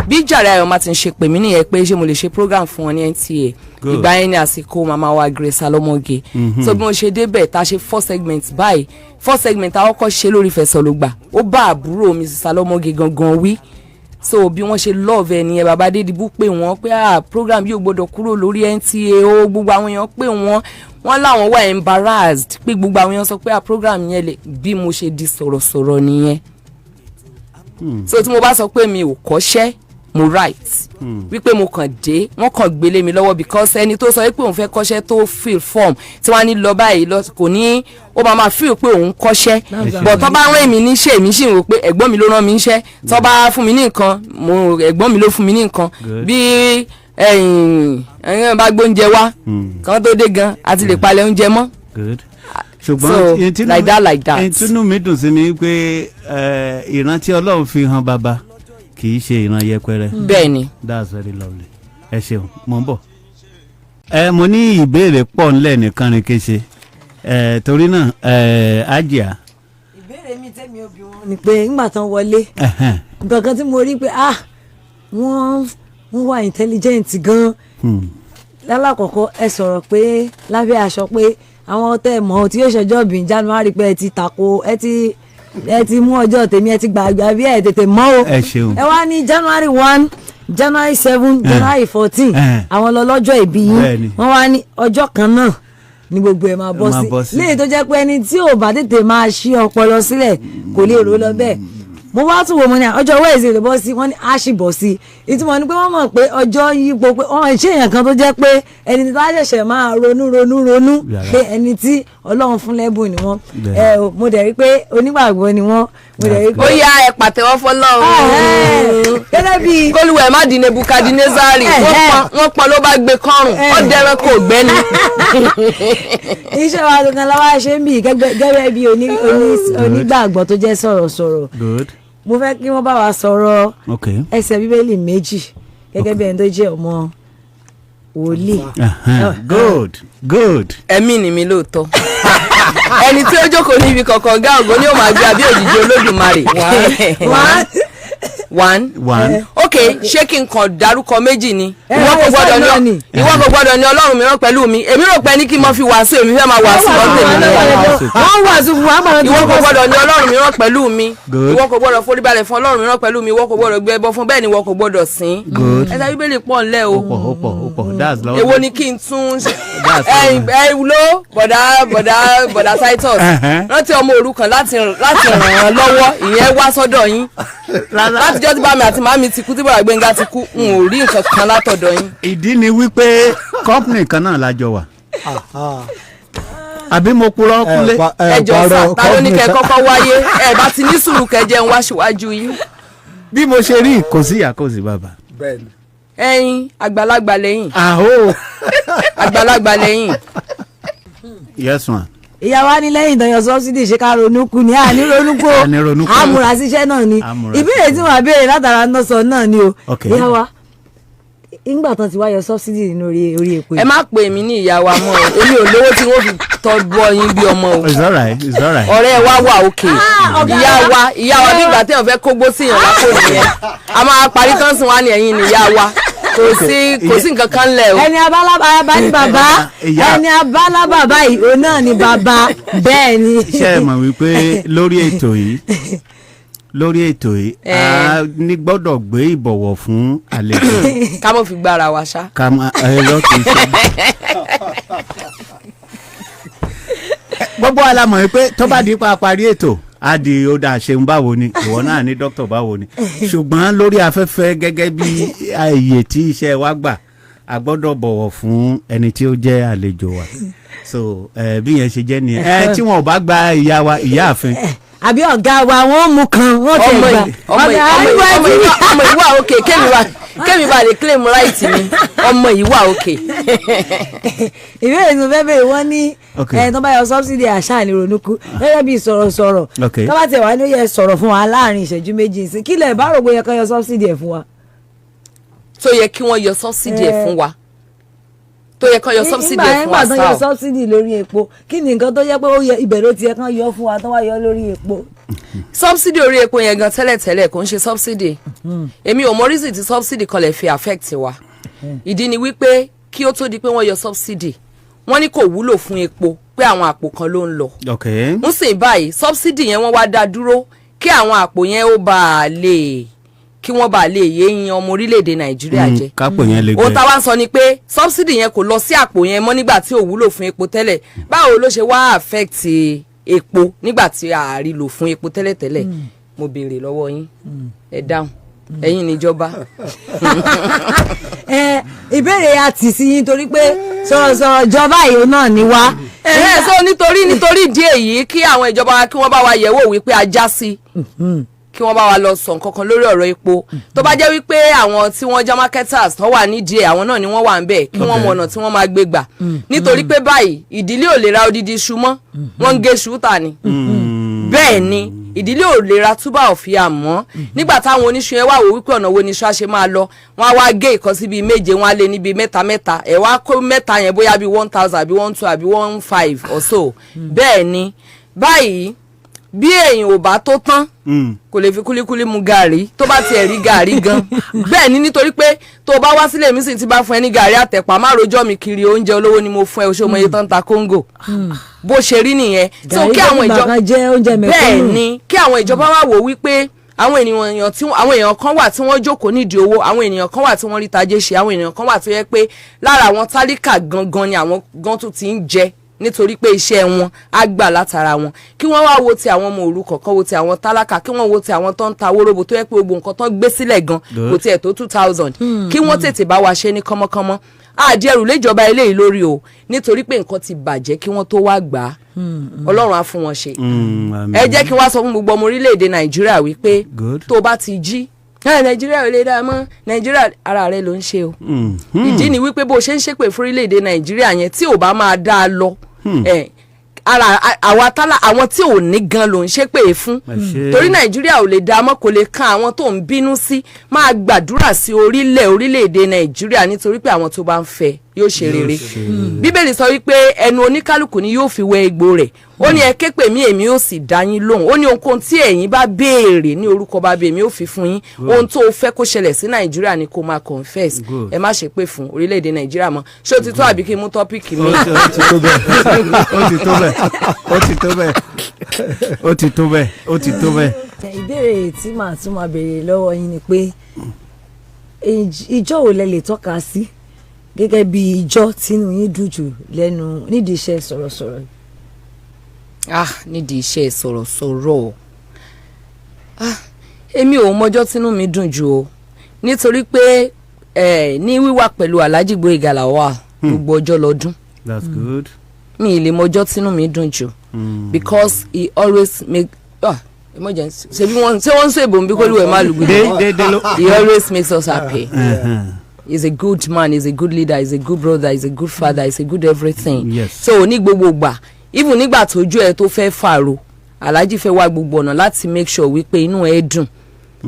Bí Jàre Ayọ̀ máa ti ń ṣe pè mí nìyẹn pé ṣé mo lè ṣe program fún wọn ní NTA. Good. Ìgbà yẹn ní àsìkò màmá wa Grace Alọ́mọge. So bí mo ṣe débẹ̀, tá a ṣe four segment báyìí, four segment a kọ́kọ́ ṣe lórí Fẹ̀sọ̀lógbà, ó bá àbúrò Mrs Alọ́mọge gangan wí. So bí wọ́n ṣe love ẹ nìyẹn. Bàbá Adédìbú pè wọ́n pé, ah, program yóò gbọ́dọ̀ kúrò lórí NTA o. Gbogbo àwọn èèyàn pè wọ́n, wọ́n láwọn wà embarrassed pé gbogbo àwọn èèyàn sọ pé, ah, program yẹn lè. Bí mo ṣe di sọ̀rọ̀sọ̀rọ̀ nìyẹn. So tí mo bá sọ pé mi ò kọ́ṣẹ́, mo right wípé mo kàn dé, wọ́n kàn gbélé mi lọ́wọ́, because ẹni tó sọ pé òun fẹ́ kọ́ṣẹ́, tó fill form, tí wọ́n á ní lọ báyìí lọ, kò ní ó máa feel pé òun kọ́ṣẹ́. But tó bá rán èmi níṣẹ́, èmi sì ń rò pé ẹ̀gbọ́n mi ló rán mi níṣẹ́. Tó bá fún mi ní nǹkan, mo ẹ̀gbọ́n mi ló fún mi ní nǹkan. Good. Bí ẹ̀yìn ẹ̀yìn bá gbóúnjẹ wá kan tó dé gan, àti lè palẹ̀ oúnjẹ mọ́. Good. So, Ṣùgbọ́n like that, like that. Ìtúnú mi dùn sí ni pé ìran tí Ọlọ́run fi hàn bàbá kì í ṣe ìran yẹpẹrẹ. Bẹ́ẹ̀ ni. That's very lovely. Ẹ ṣeun, mo ń bọ̀. Ẹ mo ní ìbéèrè pọ̀ ńlẹ̀ nìkan ni kéṣe ẹ, torí náà ẹ ájìá. Ìbéèrè mi tẹ́mi òbí wọn ni pé ńgbà tán wọlé, nǹkan kan tí mo rí pé, ah, wọ́n wà intelligent gan. Lálàkọ̀kọ́, ẹ sọ̀rọ̀ pé lábẹ́ aṣọ pé àwọn tẹ́ ẹ mọ̀ tí yóò ṣọjọ́ bí January, pé ẹ ti tako, ẹ ti mú ọjọ́ tèmi, ẹ ti gbàgbé àbí ẹ tètè mọ́ o. Ẹ ṣeun. Ẹ wá ní January 1, January 7, January 14, àwọn lọ lọ́jọ́ ìbí yín. Bẹ́ẹ̀ni. Wọ́n wá ní ọjọ́ kan náà ní gbogbo ẹ̀ máa bọ́ Máa bọ́ sí sí. Léyìí tó jẹ́ pé ẹni tí ò bá tètè máa ṣí ọpọlọ sílẹ̀ kò lè rò lọ bẹ́ẹ̀. Mo wá tún wo, mo ní ọjọ́ Wednesday ló bọ́ sí, wọ́n ní á sì bọ́ sí. Ìtumọ̀ ni pé wọ́n mọ̀ pé ọjọ́ yípo, pé wọ́n ṣe èèyàn kan tó jẹ́ pé ẹni tó bá ṣẹ̀ṣẹ̀ máa ronú ronú ronú Yàrá. pé ẹni tí Ọlọ́run fún lẹ́bùn ni wọ́n. Bẹ́ẹ̀. Ẹ o, mo dẹ̀ rí pé onígbàgbọ́ ni wọ́n. Mo dẹ̀ rí pé Ó yá, ẹ pàtẹ́wọ́ fọlọ́run. Gẹ́gẹ́ bí Kólúwẹ̀ má di Nebukadinezari. Wọ́n pọn ló bá gbé kọ́rùn, ó dẹran kò gbẹ́ni. Iṣẹ́ wa gangan la wá ṣe ń bì gẹ́gẹ́ bí onígbàgbọ́ tó jẹ́ sọ̀rọ̀sọ̀rọ̀. Good. Mo fẹ́ kí wọ́n bá wa sọ̀rọ̀ ẹsẹ̀ Bíbélì méjì gẹ́gẹ́ bí ẹni tó jẹ́ ọmọ wòlíì. Good, good. Ẹ̀mí ni mi lóòótọ́. Ẹni tí ó jókòó níbi kọ̀ọ̀kan ọ̀gá ògo ni ó máa gbé àbí òjìji Olódùmarè. One. One. One. Ok. Ok, ṣé kí n kàn dárúkọ méjì ni? Ẹ, Ìwọ kò ẹ, gbọ́dọ̀ náà ní ni. ìwọ kò gbọ́dọ̀ ní ọlọ́run mìíràn pẹ̀lú mi. Èmi rò pé ní kí n mọ fi wàásù, èmi fẹ́ máa wàásù lọ́dún èmi nìyẹn. Wọ́n wàásù fún wa, àmọ́ Ìwọ kò gbọ́dọ̀ ní ọlọ́run mìíràn pẹ̀lú mi. Good. Ìwọ kò gbọ́dọ̀ foríbalẹ̀ fún ọlọ́run mìíràn pẹ̀lú mi. Ìwọ kò gbọ́dọ̀ gbé ẹbọ fún, bẹ́ẹ̀ ni ìwọ kò gbọ́dọ̀ sìn. Good. Ẹsẹ̀ Bíbélì pọ̀ ńlẹ̀ o. Ó pọ̀, ó pọ̀, ó pọ̀. That's lovely. Èwo ni kí n tún ṣe? That's Ẹ ẹ ló bọ̀dá Titus, rántí ọmọ òrukàn láti ràn án lọ́wọ́, ìyẹn wá sọ́dọ̀ yín. Látijọ́ tí bàmí àti màmí ti kú, tí bọ̀dá Gbénga ti kú, n ò rí nǹkan kan látọ̀dọ̀ yín. Ìdí ni wípé company kan náà la jọ wà, àbí mo purọ́, Kúnlé? Ẹ jọ sà, ta ló ní kẹ́ kọ́kọ́ wáyé? Ẹ bá ti ní sùúrù, kẹ́ jẹun wá síwájú yín. Bí mo ṣe rí, kò sí ìyá, kò sí bàbá. Bẹ́ẹ̀ni. Ẹ̀yin àgbàlagbà lẹ́yìn. Àhó. Àgbàlagbà lẹ́yìn. Yes ma. Ìyá wa ní lẹ́yìn ìdányọ subsidy, ṣe ká ronú kú ni? À ní ronú kú o. À ní ronú kú. Àmúra síṣẹ́ náà ni. Àmúra Ìbéèrè tí wọ́n béèrè látara náà sọ náà ni o. Ìyá wa, ìgbà tán ti wá yọ subsidy nínú orí epo Ẹ yìí. má pè mí ní ìyá wa mọ́ o. Èmi ò lówó tí wọ́n fi tọ́ bọ́ yín bí ọmọ o. It's alright, it's alright. Ọ̀rẹ́ wa wà òkè. Ọ̀gá Ìyá wa. wa, ìyá wa, bí ìgbà téèyàn fẹ́ kógbó sí yàn lápò nìyẹn. A máa parí tán sí wa ní ẹ̀yìn ní ìyá wa. Kò sí nǹkan kan lẹ̀ o. Ẹni abálábà bá ní bàbá. Ẹni abálábà báyìí, òun náà ni bàbá, bẹ́ẹ̀ ni. Ṣé ẹ mọ̀ wípé lórí ètò yìí, a ní gbọ́dọ̀ gbé ìbọ̀wọ̀ fún àlejò. Ká mọ̀ fi gbára wa ṣá. Ká má ẹ lọ kì í ṣe gbogbo wa la mọ̀ wípé tó bá di pa parí ètò, á di ó dáa, ṣeun, báwo ni ìwọ náà ní dókítà, báwo ni? Ṣùgbọ́n lórí afẹ́fẹ́, gẹ́gẹ́ bí ààyè tí iṣẹ́ wa gbà, a gbọ́dọ̀ bọ̀wọ̀ fún ẹni tí ó jẹ́ àlejò wa. So bí yẹn ṣe jẹ́ nìyẹn. Ẹ tí wọn ò bá gba ìyá wa, ìyáàfin. Àbí ọ̀gá wa, wọ́n mú kan wọ́n tẹ̀ Ọmọ gbà. yìí, ọmọ yìí, ọmọ yìí, ọmọ yìí, ọmọ yìí wà òkè. Kémi wá lè claim right mi. Ọmọ yìí wà òkè. Ìbéèrè tí mo fẹ́ béèrè, wọ́n ní ẹ tó bá yọ subsidy, àṣà ní ronúkú gẹ́gẹ́ bí sọ̀rọ̀sọ̀rọ̀. Tó bá tiẹ̀ wá ní ó yẹ sọ̀rọ̀ fún wa láàrin ìṣẹ́jú 2 sí, kí lẹ̀ bá rò pé yẹ kán yọ subsidy ẹ̀ fún wa? Tó yẹ kí wọ́n yọ subsidy ẹ̀ fún wa, tó yẹ kí wọ́n yọ subsidy ẹ̀ fún wa. Nígbà tó yọ Sáà. subsidy lórí epo, kí ni nǹkan tó yẹ pé ó yẹ ibẹ̀ ló ti yẹ kán yọ fún wa tó wá yọ lórí epo? Subsidy orí epo yẹn gan tẹ́lẹ̀tẹ́lẹ̀ kò ń ṣe subsidy. Èmi ò mọ reason tí subsidy kan lè fi affect wa. Ìdí ni wípé kí ó tó di pé wọ́n yọ subsidy, wọ́n ní kò wúlò fún epo, pé àwọn àpò kan ló ń lọ. Ń sìn báyìí, subsidy yẹn wọ́n wá dá dúró kí àwọn àpò yẹn ó bá a lè kí wọ́n bá lè yé yan ọmọ orílẹ̀-èdè Nàìjíríà jẹ. Kápò yẹn lè Ohun gbẹ. táwa ń sọ ni pé subsidy yẹn kò lọ sí àpò yẹn mọ́ nígbà tí ò wúlò fún epo tẹ́lẹ̀. Báwo ló ṣe wá affect epo nígbà tí a rí lò fún epo tẹ́lẹ̀tẹ́lẹ̀? Mo béèrè lọ́wọ́ yín, ẹ dáhùn, ẹ̀yin níjọba. Ẹ ìbéèrè a tì sí yín torí pé sọ̀rọ̀sọ̀rọ̀ ìjọba yìí náà ni wá. Ẹ̀hẹ́, so nítorí ìdí èyí, kí àwọn ìjọba wa, kí wọ́n bá wa yẹ̀wò wípé a já sí, kí wọ́n bá wa lọ sọ nǹkan kan lórí ọ̀rọ̀ epo. Tó bá jẹ́ wípé àwọn tí wọ́n já marketers tó wà nídìí ẹ̀, àwọn náà ni wọ́n wà ń bẹ̀, kí wọ́n mọ ọ̀nà tí wọ́n máa gbé gbà, nítorí pé báyìí ìdílé ò lè ra odidi iṣu mọ́, wọ́n ń gé iṣu tà ni. Bẹ́ẹ̀ ni ìdílé ò lè ra tuber of yam mọ́. Nígbà táwọn oníṣu yẹn wà wò wípé ọ̀nà wo ni iṣu á ṣe máa lọ, wọ́n á wá gé ìkan sí bíi méje, wọ́n á lé níbi mẹ́ta mẹ́ta, ẹ̀ wá kó mẹ́ta yẹn bóyá bíi 1,000 àbí 1,200 àbí 1,500 or so. Bẹ́ẹ̀ ni báyìí, bí èèyàn ò bá tó tán, kò lè fi kúlíkúlí mu gàrí, tó bá tiẹ̀ rí gàrí gan. Bẹ́ẹ̀ ni, nítorí pé tó o bá wá sílé mi sì ti bá fún ẹ ní gàrí àtẹ̀pà, má rojọ́ mi kiri. Oúnjẹ olówó ni mo fún ẹ, oṣù mọ iye tó ń ta kóńgò, bó ṣe rí nìyẹn. So Gàrí kí àwọn tó ìjọba kan jẹ́ oúnjẹ bẹ́ẹ̀ mẹ̀kúnnù. ni kí àwọn ìjọba wá wò wípé àwọn èèyàn kan wà tí wọ́n jókòó nídìí owó, àwọn ènìyàn kan wà tí wọ́n rí tajé ṣe, àwọn ènìyàn kan wà tó yẹ pé lára àwọn tálíkà gangan ni àwọn gan tún ti ń jẹ, nítorí pé iṣẹ́ wọn á gbà látara wọn. Kí wọ́n wá wo ti àwọn ọmọ òrukàn kan, wo ti àwọn tálákà, kí wọ́n wo ti àwọn tó ń ta wóróbo, tó yẹ pé gbogbo nǹkan tó ń gbé sílẹ̀ gan kò tiẹ̀ tó 2,000. Kí wọ́n tètè bá wa ṣe ní kánmọ́kánmọ́. Àdí ẹrù léjọba eléyìí lórí o, nítorí pé nǹkan ti bàjẹ́ kí wọ́n tó wá gbà á. Ọlọ́run á fún wọn ṣe. Àmín. Ẹ jẹ́ kí n wá sọ fún gbogbo ọmọ orílẹ̀-èdè Nàìjíríà wípé tó o bá ti jí, "Ẹ, Nàìjíríà ò lè dá mọ́ Nàìjíríà," ara rẹ ló ń ṣe o. Ìdí ni wípé bó o ṣe ń ṣépè fún orílẹ̀-èdè Nàìjíríà yẹn, tí ò bá máa dá a lọ, ẹ ara àwa tálà, àwọn tí ò ní gan ló ń ṣépè fún. Ẹ ṣé. Torí Nàìjíríà ò lè dá mọ́, kò lè kan àwọn tó ń bínú sí. Máa gbàdúrà sí orílẹ̀-èdè Nàìjíríà, nítorí pé àwọn tó bá ń fẹ́ yóò ṣe rere. Bíbélì sọ wípé ẹnu oníkálukú ni yóò fi wẹ egbò rẹ̀. Ó ní, "Ẹ ké pè mí, èmi ó sì dá yín lóhùn." Ó ní ohunkóhun tí ẹ̀yin bá béèrè ní orúkọ Bàbá, èmi ó fi fún yín. Ohun tó o fẹ́ kó ṣẹlẹ̀ sí Nàìjíríà ni kó máa confess. Good. Ẹ má ṣe pé fún orílẹ̀-èdè Nàìjíríà mọ́. Ṣé o ti tó, àbí kí n mú topic mi? Ó ti tó bẹ́ẹ̀, ó ti tó bẹ́ẹ̀, ó ti tó bẹ́ẹ̀, ó ti tó bẹ́ẹ̀, ó ti tó bẹ́ẹ̀. Ìbéèrè tí màá tún máa béèrè lọ́wọ́ yín ni pé ìjọ wo lẹ lè tọ́ka sí gẹ́gẹ́ bí ìjọ tínú yín dùn jù lẹ́nu nídìí iṣẹ́ sọ̀rọ̀sọ̀rọ̀? Ah, nídìí iṣẹ́ sọ̀rọ̀sọ̀rọ̀, ah, èmi ò mọjọ́ tínú mi dùn jù o, nítorí pé ní wíwà pẹ̀lú Alhaji Gboyega Lawal, gbogbo ọjọ́ lọ́dún. That's good. Mi ì lè mọjọ́ tínú mi dùn jù because he always make, ah, emergency, ṣebí wọ́n ṣé wọ́n ń sọ èbò nbí kólúwẹ̀ má lùgbìdì. Dé dé dé ló. He always makes us happy. He's a good man, he's a good leader, he's a good brother, he's a good father, he's a good everything. So ní gbogbo gbà, even nígbà tójú ẹ tó fẹ́ fàrò, Alhaji fẹ́ wá gbogbo ọ̀nà láti make sure wípé inú ẹ dùn.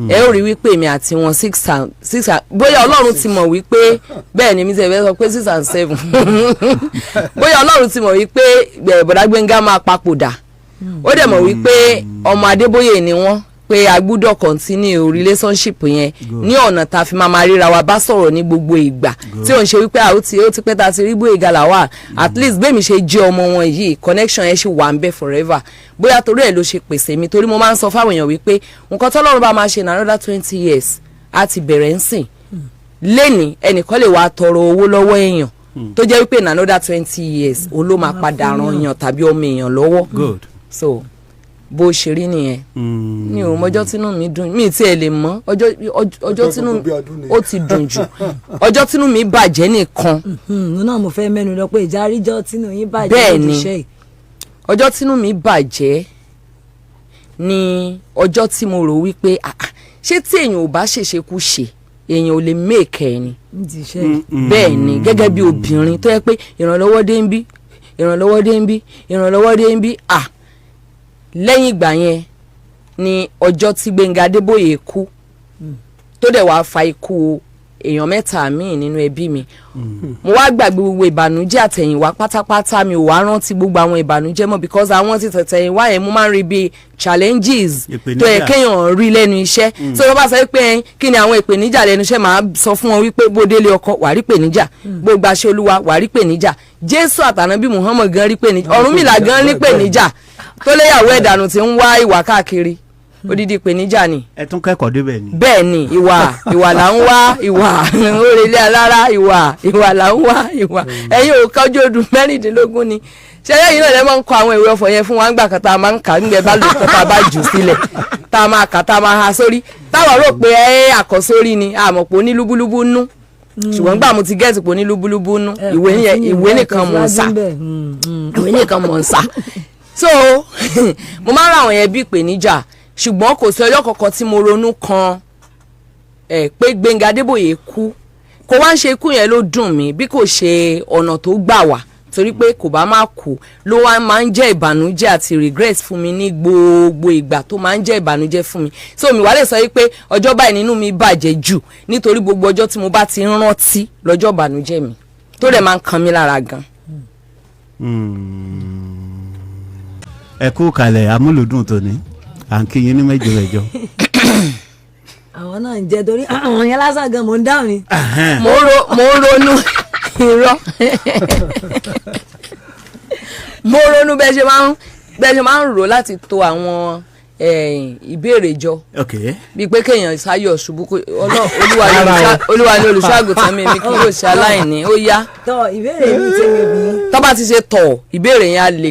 Ẹ ó rí wípé èmi àti wọn six and six and, bóyá Ọlọ́run ti mọ̀ wípé bẹ́ẹ̀ ni mi ti fẹ́ sọ pé six and seven, bóyá Ọlọ́run ti mọ̀ wípé bọ̀dá Gbénga máa papòdà, ó dẹ̀ mọ̀ wípé ọmọ Adébóyè ni wọ́n, pé a gbúdọ̀ continue relationship yẹn ní ọ̀nà tá a fi máa ríra wa bá sọ̀rọ̀ ní gbogbo ìgbà, tí ò ń ṣe wípé àwọn tí ó ti pẹ́ tá a ti rí Gbóyèga Lawal. At least bẹ́ẹ̀ mi ṣe jẹ́ ọmọ wọn yìí, connection yẹn ṣì wà ń bẹ forever. Bóyá torí ẹ̀ ló ṣe pèsè mi, torí mo máa ń sọ fáwọn èèyàn wípé nǹkan tọ́lọ́run bá máa ṣe ní another 20 years á ti bẹ̀rẹ̀ ń sìn lẹ́ni. Ẹnìkan lè wá tọrọ owó lọ́wọ́ èèyàn tó jẹ́ wípé in another 20 years òun ló máa padà ran èèyàn tàbí ọmọ èèyàn lọ́wọ́. So bó ṣe rí nìyẹn. Mi ò mọjọ́ tínú mi dùn, mi tí ẹ lè mọ̀ ọjọ́ ọjọ́ tínú gbogbo bí ọdún ni. Ó ti dùn jù. Ọjọ́ tínú mi bàjẹ́ nìkan. Náà mo fẹ́ mẹ́nu lọ pé ìjà àríjọ́ tínú yín bàjẹ́ Bẹ́ẹ̀ ni. nídìí iṣẹ́ yìí. Ọjọ́ tínú mi bàjẹ́ ni ọjọ́ tí mo rò wípé, ah, ah, ṣé tí èèyàn ò bá ṣèṣe kú ṣe, èèyàn ò lè make ẹ̀ ni? Nídìí iṣẹ́ yìí. Bẹ́ẹ̀ ni, gẹ́gẹ́ bí obìnrin tó yẹ pé ìrànlọ́wọ́ dé ń bí, ìrànlọ́wọ́ dé ń bí, ìrànlọ́wọ́ dé ń bí. À lẹ́yìn ìgbà yẹn ni ọjọ́ tí Gbẹ́ngà Adébóyè kú, tó dẹ̀ wáá fa ikú èèyàn mẹ́ta míì nínú ẹbí mi. Mo wá gbàgbé gbogbo ìbànújẹ́ àtẹ̀yìnwá pátápátá. Mi ò wá rántí gbogbo àwọn ìbànújẹ́ mọ́, because àwọn tí tẹ̀tẹ̀yìnwá yẹn, mo máa ń rí bíi challenges tó yẹ Ìpèníjà. kéèyàn rí lẹ́nu iṣẹ́. So wọ́n bá sọ pé ẹn, kí ni àwọn ìpèníjà lẹ́nu iṣẹ́, màá sọ fún wọn wípé bó délé ọkọ, wàá rí ìpèníjà, bó gbaṣẹ́ Olúwa, wàá rí ìpèníjà, Jésù àtànábì Muhammad gan rí ìpèníjà, Ọ̀rúnmìlà gan rí ìpèníjà tó léyàwó ẹ̀dànù tí ń wá ìwà káàkiri. Odidi ìpèníjà ni. Ẹ tún kẹ́kọ̀ọ́ débẹ̀ ni. Bẹ́ẹ̀ ni, ìwà, ìwà là ń wá, ìwà òrèlé alára, ìwà, ìwà là ń wá, ìwà. Ẹ̀yin ò kọjú ọdún 16 ni. Ṣé ẹ̀yin náà lè máa ń kọ àwọn ìwé ọ̀fọ̀ yẹn fún wa ńgbà kan tá a máa ń kà nígbà bá lò tá a bá jù sílẹ̀, tá a máa kà, tá a máa ha sórí, táwa rò pé ẹ àkọsórí ni, àmọ̀ pé ó ní lúbúlúbú nú. Ṣùgbọ́n gbà mo ti get pé ó ní lúbúlúbú nú, ìwé yẹn, ìwé nìkan mò ń sà, ìwé nìkan mò ń sà. So mo máa ń ra àwọn yẹn bí ìpèníjà, ṣùgbọ́n kò sí ọjọ́ kankan tí mo ronú kan ẹ pé Gbẹ́ngà Adébóyè kú. Kò wá ń ṣe ikú yẹn ló dùn mí, bí kò ṣe ọ̀nà tó gbà wá, torí pé kò bá má kú ló wá máa ń jẹ́ ìbànújẹ́ àti regret fún mi ní gbogbo ìgbà, tó máa ń jẹ́ ìbànújẹ́ fún mi. So mi wá lè sọ wípé ọjọ́ báyìí nínú mi bàjẹ́ jù, nítorí gbogbo ọjọ́ tí mo bá ti ń rántí lọ́jọ́ ìbànújẹ́ mi, tó dẹ̀ máa ń kan mí lára gan. Ẹ kú kalẹ̀. Amúlùdùn tòní, à ń kí yín ní mẹ́jọ mẹ́jọ. Àwọn náà ń jẹ torí àwọn yẹn lásán gan, mò ń dáhùn ni. Mo ń ronú irọ́, mo ronú bẹ́ẹ̀ ṣe máa ń rò láti to àwọn ìbéèrè jọ, bíi pé kéèyàn sáyọ̀ ṣubú kó Olúwa ni olùṣọ́ àgùntàn mi, mi kì yóò ṣe aláìní. Ó yá. Tọ, ìbéèrè mi tèmi bí. Tó bá ti ṣe tọ̀, ìbéèrè yẹn á le.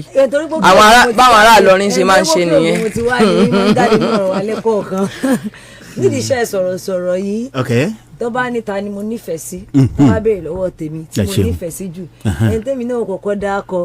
Àwọn ará báwọn ará Ìlọrin ṣe máa ń ṣe nìyẹn. Mo ti wá ní máa ń jáde ní ọ̀rọ̀ wa lẹ́kọ̀ọ̀kan nídìí iṣẹ́ sọ̀rọ̀sọ̀rọ̀ yìí. Tó bá níta ni mo nífẹ̀ẹ́ sí, tó bá béèrè lọ́wọ́ tèmi tí Ẹ mo ṣeun. nífẹ̀ẹ́ sí jù, ẹni tèmi náà kọ́kọ́ dákọ,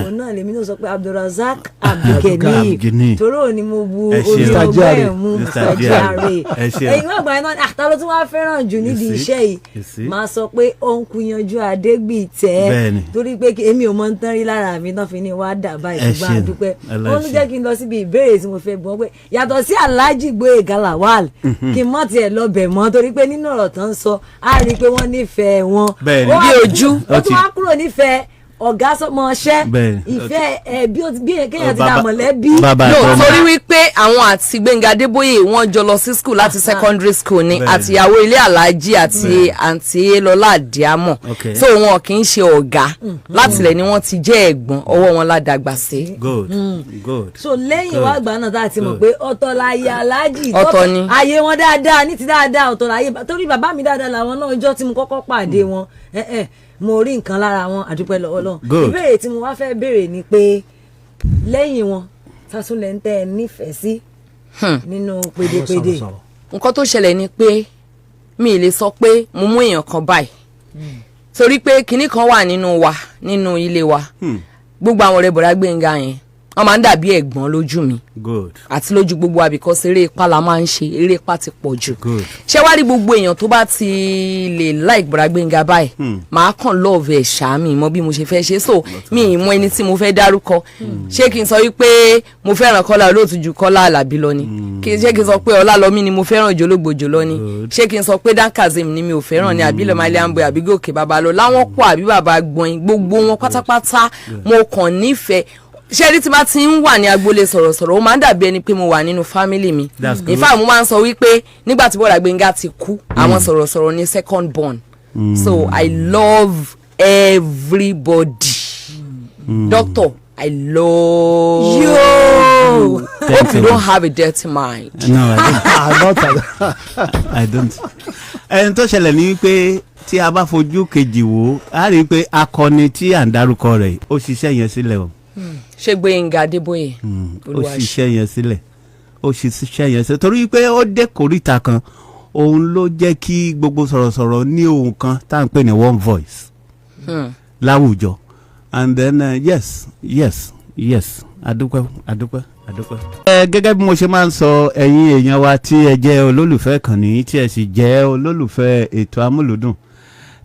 òun náà lèmi náà sọ pé Abdulrasaq Abdulgani, Abdulgani. torí òun ni mo bu Ẹ ṣeun. orí Mr. ọgbẹ́ GRA. ẹ̀ mú. Mr. Mr. GRA. GRA. Ẹ ṣeun. Ẹ̀yin wọ́n gbà yẹn náà, àtàlọ́ tí wọ́n á fẹ́ràn jù nídìí You see? iṣẹ́ yìí, You see? máa sọ pé ó ń kuyanjú Adégbìtẹ́, torí pé èmi ò mọ ń tán rí lára mi náà fi ní wá dà báyìí. Ẹ Ṣùgbọ́n ṣeun. a dúpẹ́. Ọlọ́run Ó tún ṣeun. jẹ́ kí n lọ síbi ìbéèrè tí mo fẹ́ gbọ́ pé yàtọ̀ sí Alhaji Gboyega Lawal, kí n mọ̀ tiẹ̀ lọ bẹ̀ mọ́, torí pé nínú ọ̀rọ̀ tán tán ń sọ, á rí i pé wọ́n nífẹ̀ẹ́ wọn. Bẹ́ẹ̀ni. Ó wá- Bí ojú. Ó tún wá kúrò nífẹ̀ẹ́ ọ̀gá sọmọṣẹ́, Bẹ́ẹ̀ni. ìfẹ́ ẹ bí bí kéèyàn ti dà Bàbá- mọ̀lẹ́bí. Bàbá No, àtọmọ. torí wípé àwọn àti Gbẹ́ngà Adébóyè, wọ́n jọ lọ sí school láti secondary school ni, àti ìyàwó ilé Aláàjì àti àǹtí Lọlá Àdìámọ̀. So wọn kì í ṣe ọ̀gá, látìlẹ̀ ni wọ́n ti jẹ́ ẹ̀gbọ́n, ọwọ́ wọn ládàgbà sí. Good, good. So lẹ́yìn Good. wá gbà náà tá a ti mọ̀ Good. pé ọ̀tọ̀ láyé Aláàjì. Ọ̀tọ̀ ni. Ayé wọn dáadáa ní ti dáadáa, ọ̀tọ̀ láyé, torí bàbá mi dáadáa làwọn náà. Ọjọ́ tí mo kọ́kọ́ pàdé wọn, mo rí nǹkan lára wọn, àdúpẹ́ lọ́wọ́ Ọlọ́run. Good. Ìbéèrè tí mo wá fẹ́ béèrè ni pé lẹ́yìn wọn, sásúnlẹ̀ ń tẹ́ ẹ nífẹ̀ẹ́ sí nínú pédépédé? Sọ̀rọ̀sọ̀rọ̀. Nǹkan tó ṣẹlẹ̀ ni pé mi ì lè sọ pé mo mú èèyàn kan báyìí, torí pé kinní kan wà nínú wa, nínú ilé wa. Gbogbo àwọn ọ̀rẹ́ bọ̀dá Gbénga yẹn, wọ́n máa ń dàbí ẹ̀gbọ́n lójú mi àti lójú gbogbo wa, because eré ipá la máa ń ṣe, eré ipá ti pọ̀ jù. Ṣé wá rí gbogbo èèyàn tó bá ti lè like bọ̀dá Gbénga báyìí, màá kàn love ẹ̀ ṣáá, mi mọ bí mo ṣe fẹ́ ṣe. So mi ì mọ ẹni tí mo fẹ́ dárúkọ. Ṣé kí n sọ wípé mo fẹ́ràn Kọ́lá Olóòtú ju Kọ́lá Àlàbí lọ ni? Kí ṣé kí n sọ pé Ọlálọ́mí ni mo fẹ́ràn ju Ológbòjò lọ ni? Ṣé kí n sọ pé Dan Kazeem ni mi ò fẹ́ràn ni, àbí Lọ́mọ Aliambo, àbí Gòkè Babalọ láwọn pọ̀, àbí bàbá gbọ̀n? Gbogbo wọn pátápátá mo kàn nífẹ̀ẹ́. Ṣé rí, tí bá ti ń wà ní agboolé sọ̀rọ̀sọ̀rọ̀, ó máa ń dàbí ẹni pé mo wà nínú family mi. That's good. In fact, mo máa ń sọ wípé nígbà tí bọ́dà Gbénga ti kú, àwọn sọ̀rọ̀sọ̀rọ̀ ní second born. So I love everybody. Doctor, I love Yo! you. Thank Hope you you. don't have a dirty mind. No, I don't. Ah, not at I don't. Ẹni tó ṣẹlẹ̀ ni pé tí a bá fojú kejì wò, á rí i pé akọni tí à ń dárúkọ rẹ̀, ó ṣiṣẹ́ yẹn sílẹ̀ o. Ṣé Gbénga Adébóyè? Ó Olúwa ṣe. ṣiṣẹ́ yẹn sílẹ̀, ó ṣiṣẹ́ yẹn sílẹ̀, torí pé ó dé kòríta kan, òun ló jẹ́ kí gbogbo sọ̀rọ̀sọ̀rọ̀ ní ohun kan tá à ń pè ní one voice láwùjọ. And then yes, adúpẹ́, adúpẹ́, adúpẹ́. Ẹ gẹ́gẹ́ bí mo ṣe máa ń sọ, ẹ̀yin èèyàn wa tí ẹ jẹ́ olólùfẹ́ kànnì, tí ẹ sì jẹ́ olólùfẹ́ ètò amúlùdùn,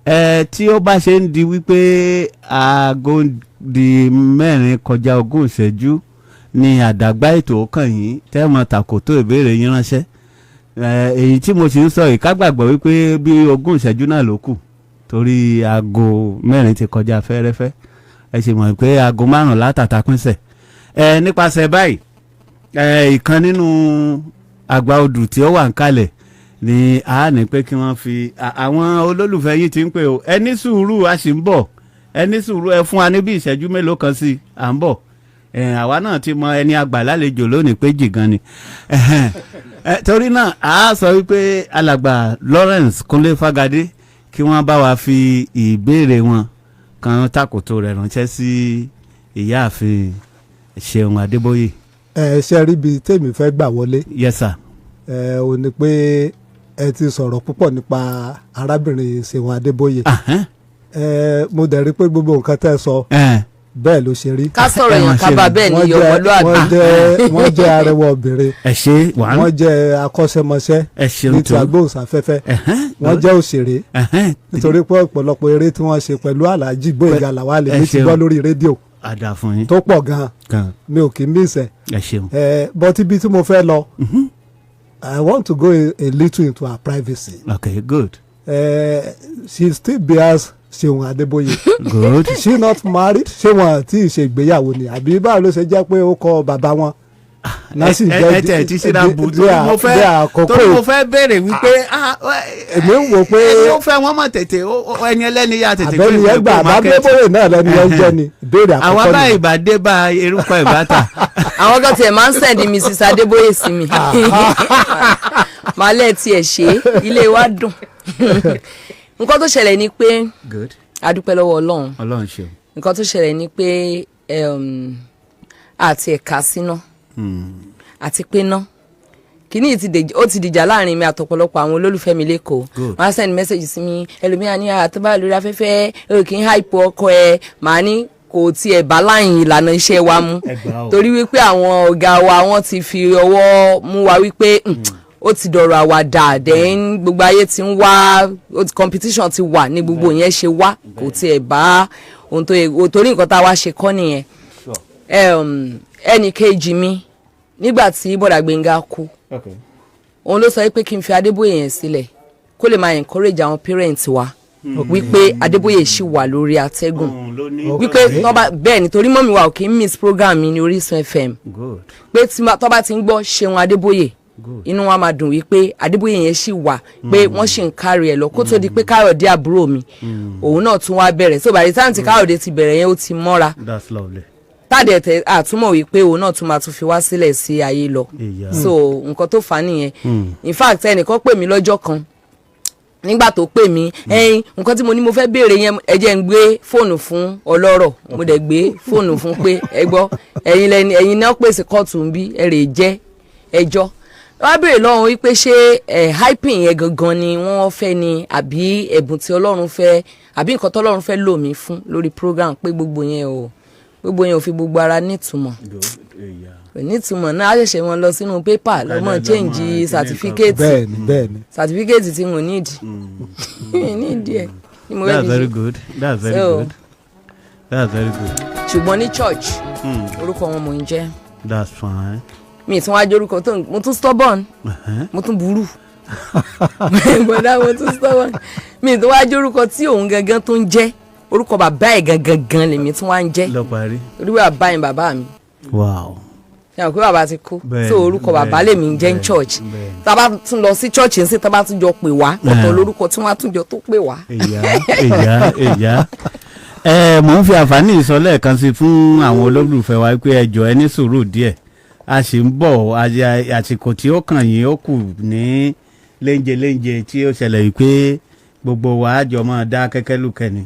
ẹ tí ó bá ṣe ń di wípé aago di 3:20 ni àdàgbà ètò kàn yín, tẹ́ẹ̀mọ tàkótó ìbéèrè yín ránṣẹ́. Ẹ èyí tí mo sì ń sọ yìí, ká gbàgbọ́ wípé bí 20 ìṣẹ́jú náà ló kù, torí aago 4 ti kọjá fẹ́rẹ́fẹ́. Ẹ sì mọ̀ pé aago 5 látàtà pínṣẹ̀. Ẹ nípasẹ̀ báyìí, ẹ ìkan nínú àgbà odù tí ó wà ń kalẹ̀ ni a ní pé kí wọ́n fi àwọn olólùfẹ́ yín ti ń pè ó. Ẹ ní sùúrù, a sì ń bọ̀. Ẹ ní sùúrù, ẹ fún wa ní bí ìṣẹ́jú mélòó kan sí i, à ń bọ̀. Ẹ àwa náà ti mọ ẹni àgbà lálejò lónìí pé jì gan ni. Ẹhẹ́n. Ẹ torí náà, a sọ wípé alàgbà Lawrence Kúnlé Fágadé, kí wọ́n bá wa fi ìbéèrè wọn kan takòtò rẹ̀ ránṣẹ́ sí ìyáàfin Ṣeun Adébóyè. Ẹ ṣe rí ibi tèmi fẹ́ gbà wọlé. Yes sir. Ẹ ò ní pé ẹ ti sọ̀rọ̀ púpọ̀ nípa arábìnrin Ṣeun Adébóyè. Ẹ mo dẹ̀ rí pé gbogbo nǹkan tẹ́ sọ, bẹ́ẹ̀ ló ṣe rí. Ká sọ̀rọ̀ èèyàn ká bá bẹ́ẹ̀ Wọ́n ni jẹ́- ọmọlúwàbí. Wọ́n jẹ́ arẹwà obìnrin. Ẹ ṣe wàá. Wọ́n jẹ́ akọ́ṣẹ́mọṣẹ́ Ẹ ṣeun ní ti tó. agbóhùnsáfẹ́fẹ́. Wọ́n jẹ́ òṣèré, nítorí pé ọ̀pọ̀lọpọ̀ eré tí wọ́n ṣe pẹ̀lú Alhaji Gbóyèga Làwálì Ẹ mi ti ṣeun. gbọ́ lórí rédíò Àdà fún yín. tó pọ̀ gan-an. Kan. Mi ò kì í miss ẹ̀. Ẹ ṣeun. Ẹ but ibi tí mo fẹ́ lọ, I want to go a little into her privacy. Okay, good. She still bears Ṣeun Adébóyè. She not married? Ṣé wọn tí ì ṣe ìgbéyàwó ni, àbí báwo ló ṣe jẹ́ pé ó kọ bàbá wọn náà sì Ẹ jẹ́ ẹ tẹ̀ tí síra bù, dé torí mo fẹ́ àkókò? Torí mo fẹ́ béèrè wípé ah, Èmi ń wò pé ẹni ó fẹ́ wọ́n mọ̀ tètè ẹni ẹlẹ́ni yá tètè àbẹ́ni yẹn gbà kó market. Àbábẹ́bóyè náà lẹ́ni yẹn jẹ́ ni ìbéèrè Àwa àkọ́kọ́ bá ni. ìbàdé bá erúkọ ìbáta. Àwọn kan tiẹ̀ máa ń send Mrs Adébóyè sí mi, màálẹ̀ tiẹ̀ ṣe ilé wa dùn. Nǹkan tó ṣẹlẹ̀ ni pé a dúpẹ́ lọ́wọ́ Ọlọ́run. Ọlọ́run ṣeun. Nǹkan tó ṣẹlẹ̀ ni pé àti ẹ̀ka síná àti pé ná kìíní yìí ó ti dìjà láàrin mi àtọ̀pọ̀lọpọ̀ àwọn olólùfẹ́ mi lẹ́kọ̀ọ́. Wọ́n á send message sí mi, ẹlòmíà ní àtọ́bá lórí afẹ́fẹ́ ò kì í hype ọkọ ẹ. Màá ní kò tiẹ̀ bá láyìn ìlànà iṣẹ́ wa mu, Ẹ gbà o. torí wípé àwọn ọ̀gá wa, wọ́n ti fi ọwọ́ mú wa wípé ó ti dọ̀rọ̀ àwàdà. Then gbogbo ayé ti ń wá competition ti wà ní gbogbo yẹn ṣe wá, kò tiẹ̀ bá ohun tó yẹ, torí nǹkan tá a wá ṣe kọ́ nìyẹn. Ẹnì kejì mi, nígbà tí bọ̀dà Gbénga kú, òun ló sọ pé kí n fi Adébóyè yẹn sílẹ̀. Kó lè máa encourage àwọn parents wa wípé Adébóyè ṣì wà lórí atẹ́gùn, Òun ló ní. Wípé tọ́ba bẹ́ẹ̀, nítorí mummy wa ò kí ń miss program mi ní Orísun FM, pé tí tọ́ba ti ń gbọ́ Ṣeun Adébóyè, inú wa máa dùn wípé Adébóyè yẹn ṣì wà, pé wọ́n ṣì ń kárí ẹ̀ lọ, kó tó di pé Káyọ̀dé àbúrò mi, òun náà tún wá bẹ̀rẹ̀. So by the time tí Káyọ̀dé ti bẹ̀rẹ̀ yẹn, ó ti mọ́ra. That's lovely. Tàdé tẹ àtúmọ̀ wípé òun náà tún máa tún fi wá sílẹ̀ sí ayé lọ. So nǹkan tó fà á nìyẹn. In fact, ẹnìkan pè mí lọ́jọ́ kan. Nígbà tó pè mí, ẹyin nǹkan tí mo ní mo fẹ́ béèrè yẹn, ẹ jẹ́ ń gbé fóònù fún ọlọ́rọ̀. Mo dẹ̀ gbé fóònù fún pé ẹ gbọ́, ẹ̀yin lẹni, ẹ̀yin náà pèsè kóòtù ń bí ẹ rè jẹ́ ẹjọ́. Wọ́n á béèrè lọ́wọ́ wípé ṣé ẹ hyping yẹn gangan ni wọ́n fẹ́ ni, àbí ẹ̀bùn tí Ọlọ́run fẹ́, àbí nǹkan tọ́lọ́run fẹ́ lò mí fún lórí program, pé gbogbo yẹn ò fi gbogbo ara nítumọ̀. Kò nítumọ̀ náà. Á ṣẹ̀ṣẹ̀ wọn lọ sínú pépà lọ́mọ lọ́mọ change kíní kan. Certificate. bẹ́ẹ̀ni bẹ́ẹ̀ni Certificate tí mo need need ẹ̀ ni mo fẹ́ That's fi very ṣe. good. That's very good. That's very good. Ṣùgbọ́n ní church, orúkọ wọn mò ń jẹ́. That's fine. Mi tí wọ́n á jẹ́ orúkọ tó mo tún stubborn, mo tún burú gbọ́dọ̀, mo tún stubborn. Mi tí wọ́n á jẹ́ orúkọ tí òun gangan tó ń jẹ́, orúkọ bàbá ẹ̀ gangan gan lèmi tí wọ́n á ń jẹ́. Lọ parí. Orí bàbá yẹn, bàbá mi, ṣe àwọn pé bàbá ti kú. So orúkọ bàbá lèmi ń jẹ́ ní church. Tá a bá tún lọ sí church ń sìn, tá a bá tún jọ pè wá, ọ̀tọ̀ lórúkọ tí wọ́n á tún jọ tó pè wá. Ìyá ìyá ìyá ẹ, mò ń fi àǹfààní ìsọ lẹ́ẹ̀kan sí fún àwọn olólùfẹ́ wa pé ẹ jọ̀ọ́, ẹ ní sùúrù díẹ̀, a sì ń bọ̀. Àsìkò tí ó kàn yín, ó kù ní léńje léńje tí ó ṣẹlẹ̀ yìí pé gbogbo wa á jọ máa dá kẹ́kẹ́ lùkẹ́ ni.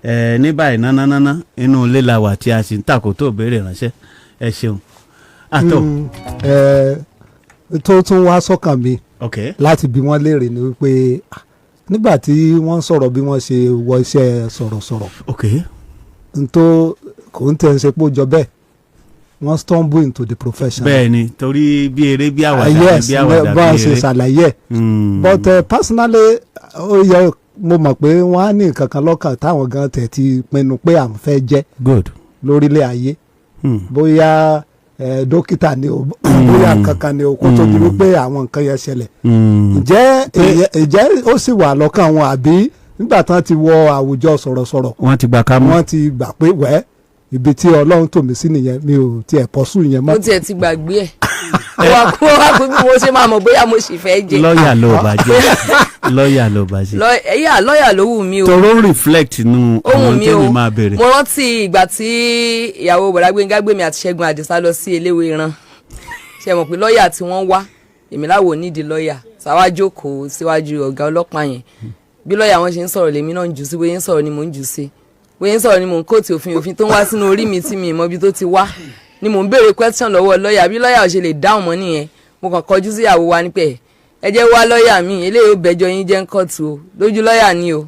Ẹ ní báyìí, nánánáná inú ilé la wà tí a sì ń tàkótó béèrè ránṣẹ́. Ẹ ṣeun àtọ. Ẹ tó tún wá sọ́kàn mi láti bi wọ́n léèrè ni wípé, nígbà tí wọ́n sọ̀rọ̀ bí wọ́n ṣe wọ iṣẹ́ sọ̀rọ̀sọ̀rọ̀, n tó kò ń tẹ̀ ń ṣe pé ó jọ bẹ́ẹ̀, wọ́n stumble into the profession. Bẹ́ẹ̀ ni, torí bí eré bí àwàdà bí àwàdà bá a bí ṣe eré. ṣàlàyé ẹ̀. But personally, ó yẹ mo mọ̀ pé wọ́n á ní nǹkan kan lọ́kàn táwọn gan tẹ̀ ti pinnu pé àwọn fẹ́ jẹ́ lórílẹ̀ ayé, bóyá dókítà ni o, bóyá nǹkan kan ni o, kó tó di wípé àwọn nǹkan yẹn ṣẹlẹ̀. Ǹjẹ́ ó sì wà lọ́kàn wọn, àbí nígbà tán ti wọ àwùjọ sọ̀rọ̀sọ̀rọ̀, wọ́n ti gbà ká mú. Wọ́n ti gbà pé wẹ́, ibi tí Ọlọ́run tò mí sí nìyẹn, mi ò tiẹ̀ pursue yẹn mọ́? Mo tiẹ̀ ti gbàgbé ẹ̀. Wá kó wá kó bí mo ṣe máa mọ̀ bóyá mo sì fẹ́ jẹ. Lọ́ọ̀yà ló bá jẹ́, lọ́ọ̀yà ló bá ṣe. Ẹ̀yà lọ́ọ̀yà ló wù mí o. Toró ń reflect nù Ó wù àwọn mí tẹ́mi o. máa béèrè. Mo rántí ìgbà tí ìyàwó bọ̀dá Gbénga gbé mi àti Ṣẹ́gun Àdìsá lọ sí Eléwéran. Ṣe mọ̀ pé lọ́ọ̀yà tí wọ́n wá, èmi láwo nídìí lọ́ọ̀yà sáwá jókòó síwájú ọ̀gá ọlọ́pàá yẹn. Bí lọ́ọ̀yà wọn ṣe ń sọ̀rọ̀ lèmi náà ń jù sí, bóyá ń sọ̀rọ̀ ni mò ń jù sí, bóyá ń sọ̀rọ̀ ni mò ń quote òfin. Òfin tó ń wá sínú orí mi tí mi ìmọ̀ ibi tó ti wá ni mò ń béèrè question lọ́wọ́ lọ́ọ̀yà. Bí lọ́ọ̀yà ò ṣe lè dáhùn mọ́ nìyẹn. Mo kàn kọjú sí ìyàwó wa ní pé ẹ jẹ́ wá lọ́ọ̀yà mi, eléyìí ó bẹjọ yín jẹ́ ń kóòtù o lójú lọ́ọ̀yà ni o.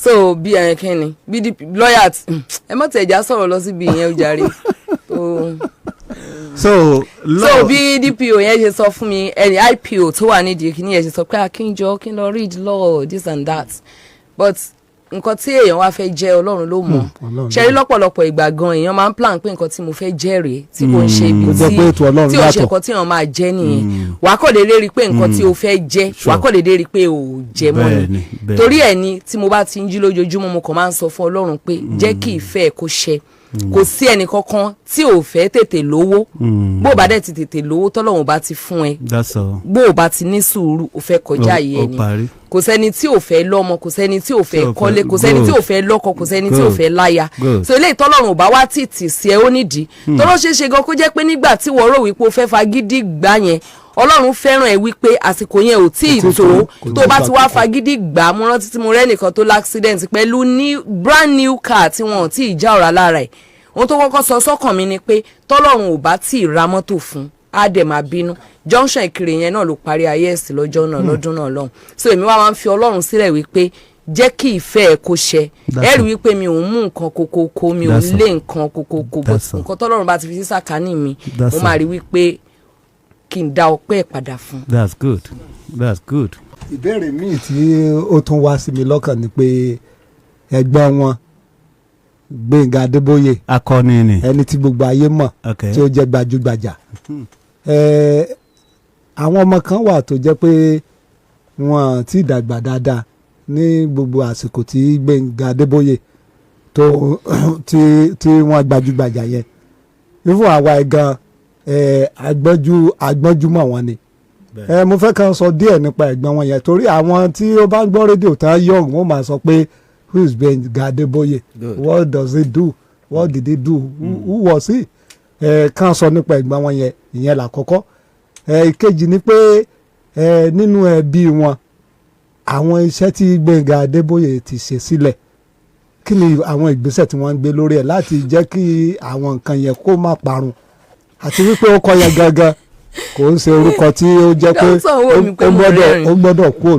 So bí ẹ̀ kí ni bí DP lọ́ọ̀yà ẹ mọ̀ tẹ̀já sọ̀rọ̀ lọ síbi ìyẹn o jàre tó. So So bí DPO yẹn ṣe sọ fún mi, ẹni IPO tó wà nídìí kìíní yẹn ṣe sọ pé akínjọ kí n lọ read law, this and that, but nǹkan tí èèyàn wá fẹ́ jẹ́, Ọlọ́run ló mọ̀. Ọlọ́run Ṣe rí lọ́pọ̀lọpọ̀ ìgbà gan, èèyàn máa ń plan pé nǹkan tí mo fẹ́ jẹ́ rèé, tí kò ń ṣe ibi Kó jẹ́ tí pé ètò Ọlọ́run tí ò ṣe yàtọ̀. nǹkan tí èèyàn máa jẹ́ nìyẹn. Wàá kọ̀ déédéé rí i pé nǹkan tí o fẹ́ jẹ́, wàá kọ̀ déédéé rí i pé o ò jẹ́ mọ́ ni. Bẹ́ẹ̀ni. Torí ẹ̀ ni tí mo bá ti ń jí lójoojúmọ́, mo kàn máa ń sọ fún Ọlọ́run pé jẹ́ kí ìfẹ́ ẹ̀ kó ṣẹ. Kò sí ẹnì kankan tí ò fẹ́ tètè lówó. Bó o bá dẹ̀ ti tètè lówó, tọ́lọ́run bá ti fún ẹ, That's all. bó o bá ti ní sùúrù, o fẹ́ kọjá yìí Ó ẹni. parí. Kò sẹ́ni tí ò fẹ́ lọ́mọ, kò sẹ́ni tí ò fẹ́ Tí ò fẹ́- kọ́lé, kò sẹ́ni tí ò fẹ́ lọ́kọ, kò sẹ́ni tí ò fẹ́ láya. So eléyìí tọ́lọ́run ò bá wá tìtì sí ẹ, ó nídìí tọ́lọ́ ṣeé ṣe gan kó jẹ́ pé nígbà tí wọ́n rò wípé o fẹ́ fagídí gbá yẹn, Ọlọ́run fẹ́ràn ẹ wípé àsìkò yẹn ò tí ì Kò tíì tó. tó, kò Tó tíì bá tó ti wá àkókò. fagídí gbà, mo rántí tí mo rẹ́ nìkan tó l'accident pẹ̀lú ní brand new car tí wọn ò tí ì já ọ̀rá lára ẹ̀. Ohun tó kọ́kọ́ sọ sọ́kàn mi ni pé tọ́lọ́run ò bá tí ì ra mọ́tò fún, á dẹ̀ máa bínú. Junction Ìkirè yẹn náà ló parí ayé ẹ̀sìn lọ́jọ́ náà, lọ́dún náà lọ́hùn. So èmi wá máa ń fi Ọlọ́run sílẹ̀ wípé jẹ́ kí ìfẹ́ ẹ̀ kó ṣẹ. Ẹ rí wípé mi ò ń mú nǹkan kokoko, mi ò ń That's all. lé nǹkan kokoko, but That's all. nǹkan tọ́lọ́run bá ti fi sí sàkání mi, That's mo máa all. rí wípé kí n dá ọpẹ́ ẹ̀ padà fún. That's good, that's good. Ìbéèrè míì tí ó tún wá sí mi lọ́kàn ni pé ẹ̀gbọ́n wọn, Gbénga Adébóyè, Akọni ni. ẹni tí gbogbo ayé mọ̀, tí ó jẹ́ gbajúgbajà, àwọn ọmọ kan wà tó jẹ́ pé Wọn ti dàgbà dáadáa ní gbogbo àsìkò tí Gbẹ́ngà Adébóyè tó tí wọ́n gbajúgbajà yẹn. Ifun àwa ẹ̀ gan ẹ̀ agbọ́njúmọ̀ wọn ni. Ẹ mo fẹ́ kàn sọ díẹ̀ nípa ẹ̀gbọ́n wọn yẹn, torí àwọn tí ó bá ń gbọ́ rédíò tán yọ̀, wọ́n máa sọ pé, "Who is Gbẹ́ngà Adébóyè? Good. What does he do? What did he do? Who was he?" Ẹ kàn sọ nípa ẹ̀gbọ́n wọn yẹn. Ìyẹn làkọ́kọ́. Ẹ ìkejì ni pé ẹ nínú ẹbí wọn, àwọn iṣẹ́ tí Gbẹ́ngà Adébóyè ti ṣe sílẹ̀, kí ni àwọn ìgbésẹ̀ tí wọ́n ń gbé lórí ẹ̀ láti jẹ́ kí àwọn nǹkan yẹn kó má parun, àti wípé ó kọ yẹn gangan kò ń ṣe orúkọ tí ó jẹ́ pé Dókítà wò mí pé ó mo gbọ́dọ̀ rẹ́rìn. ó gbọ́dọ̀ kúrò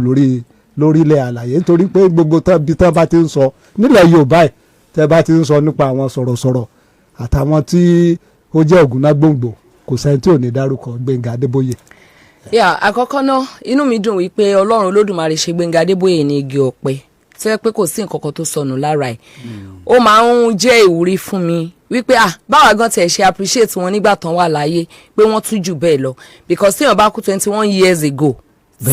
lórílẹ̀ àlàyé, nítorí pé gbogbo tán bí tán bá ti ń sọ nílẹ̀ Yorùbá ẹ̀, tẹ́ bá ti ń sọ nípa àwọn sọ̀rọ̀sọ̀rọ̀ àtàwọn tí ó jẹ́ ògúnná gbòǹgbò, kò sẹ́ni tí ò ní dárúkọ Gbẹ́ngà Adébóyè. Yà, àkọ́kọ́ náà, inú mi dùn wípé Ọlọ́run Olódùmarè ṣe Gbẹ́ngà Adébóyè ní igi ọ̀pẹ tó yẹ pé kò sí nǹkan kan tó sọnù lára ẹ̀. Ó máa ń jẹ́ ìwúrí fún mi wípé, ah, báwa gan tiẹ̀ ṣe appreciate wọn nígbà tán wà láyé, pé wọ́n tún jù bẹ́ẹ̀ lọ, because téèyàn bá kú 21 years ago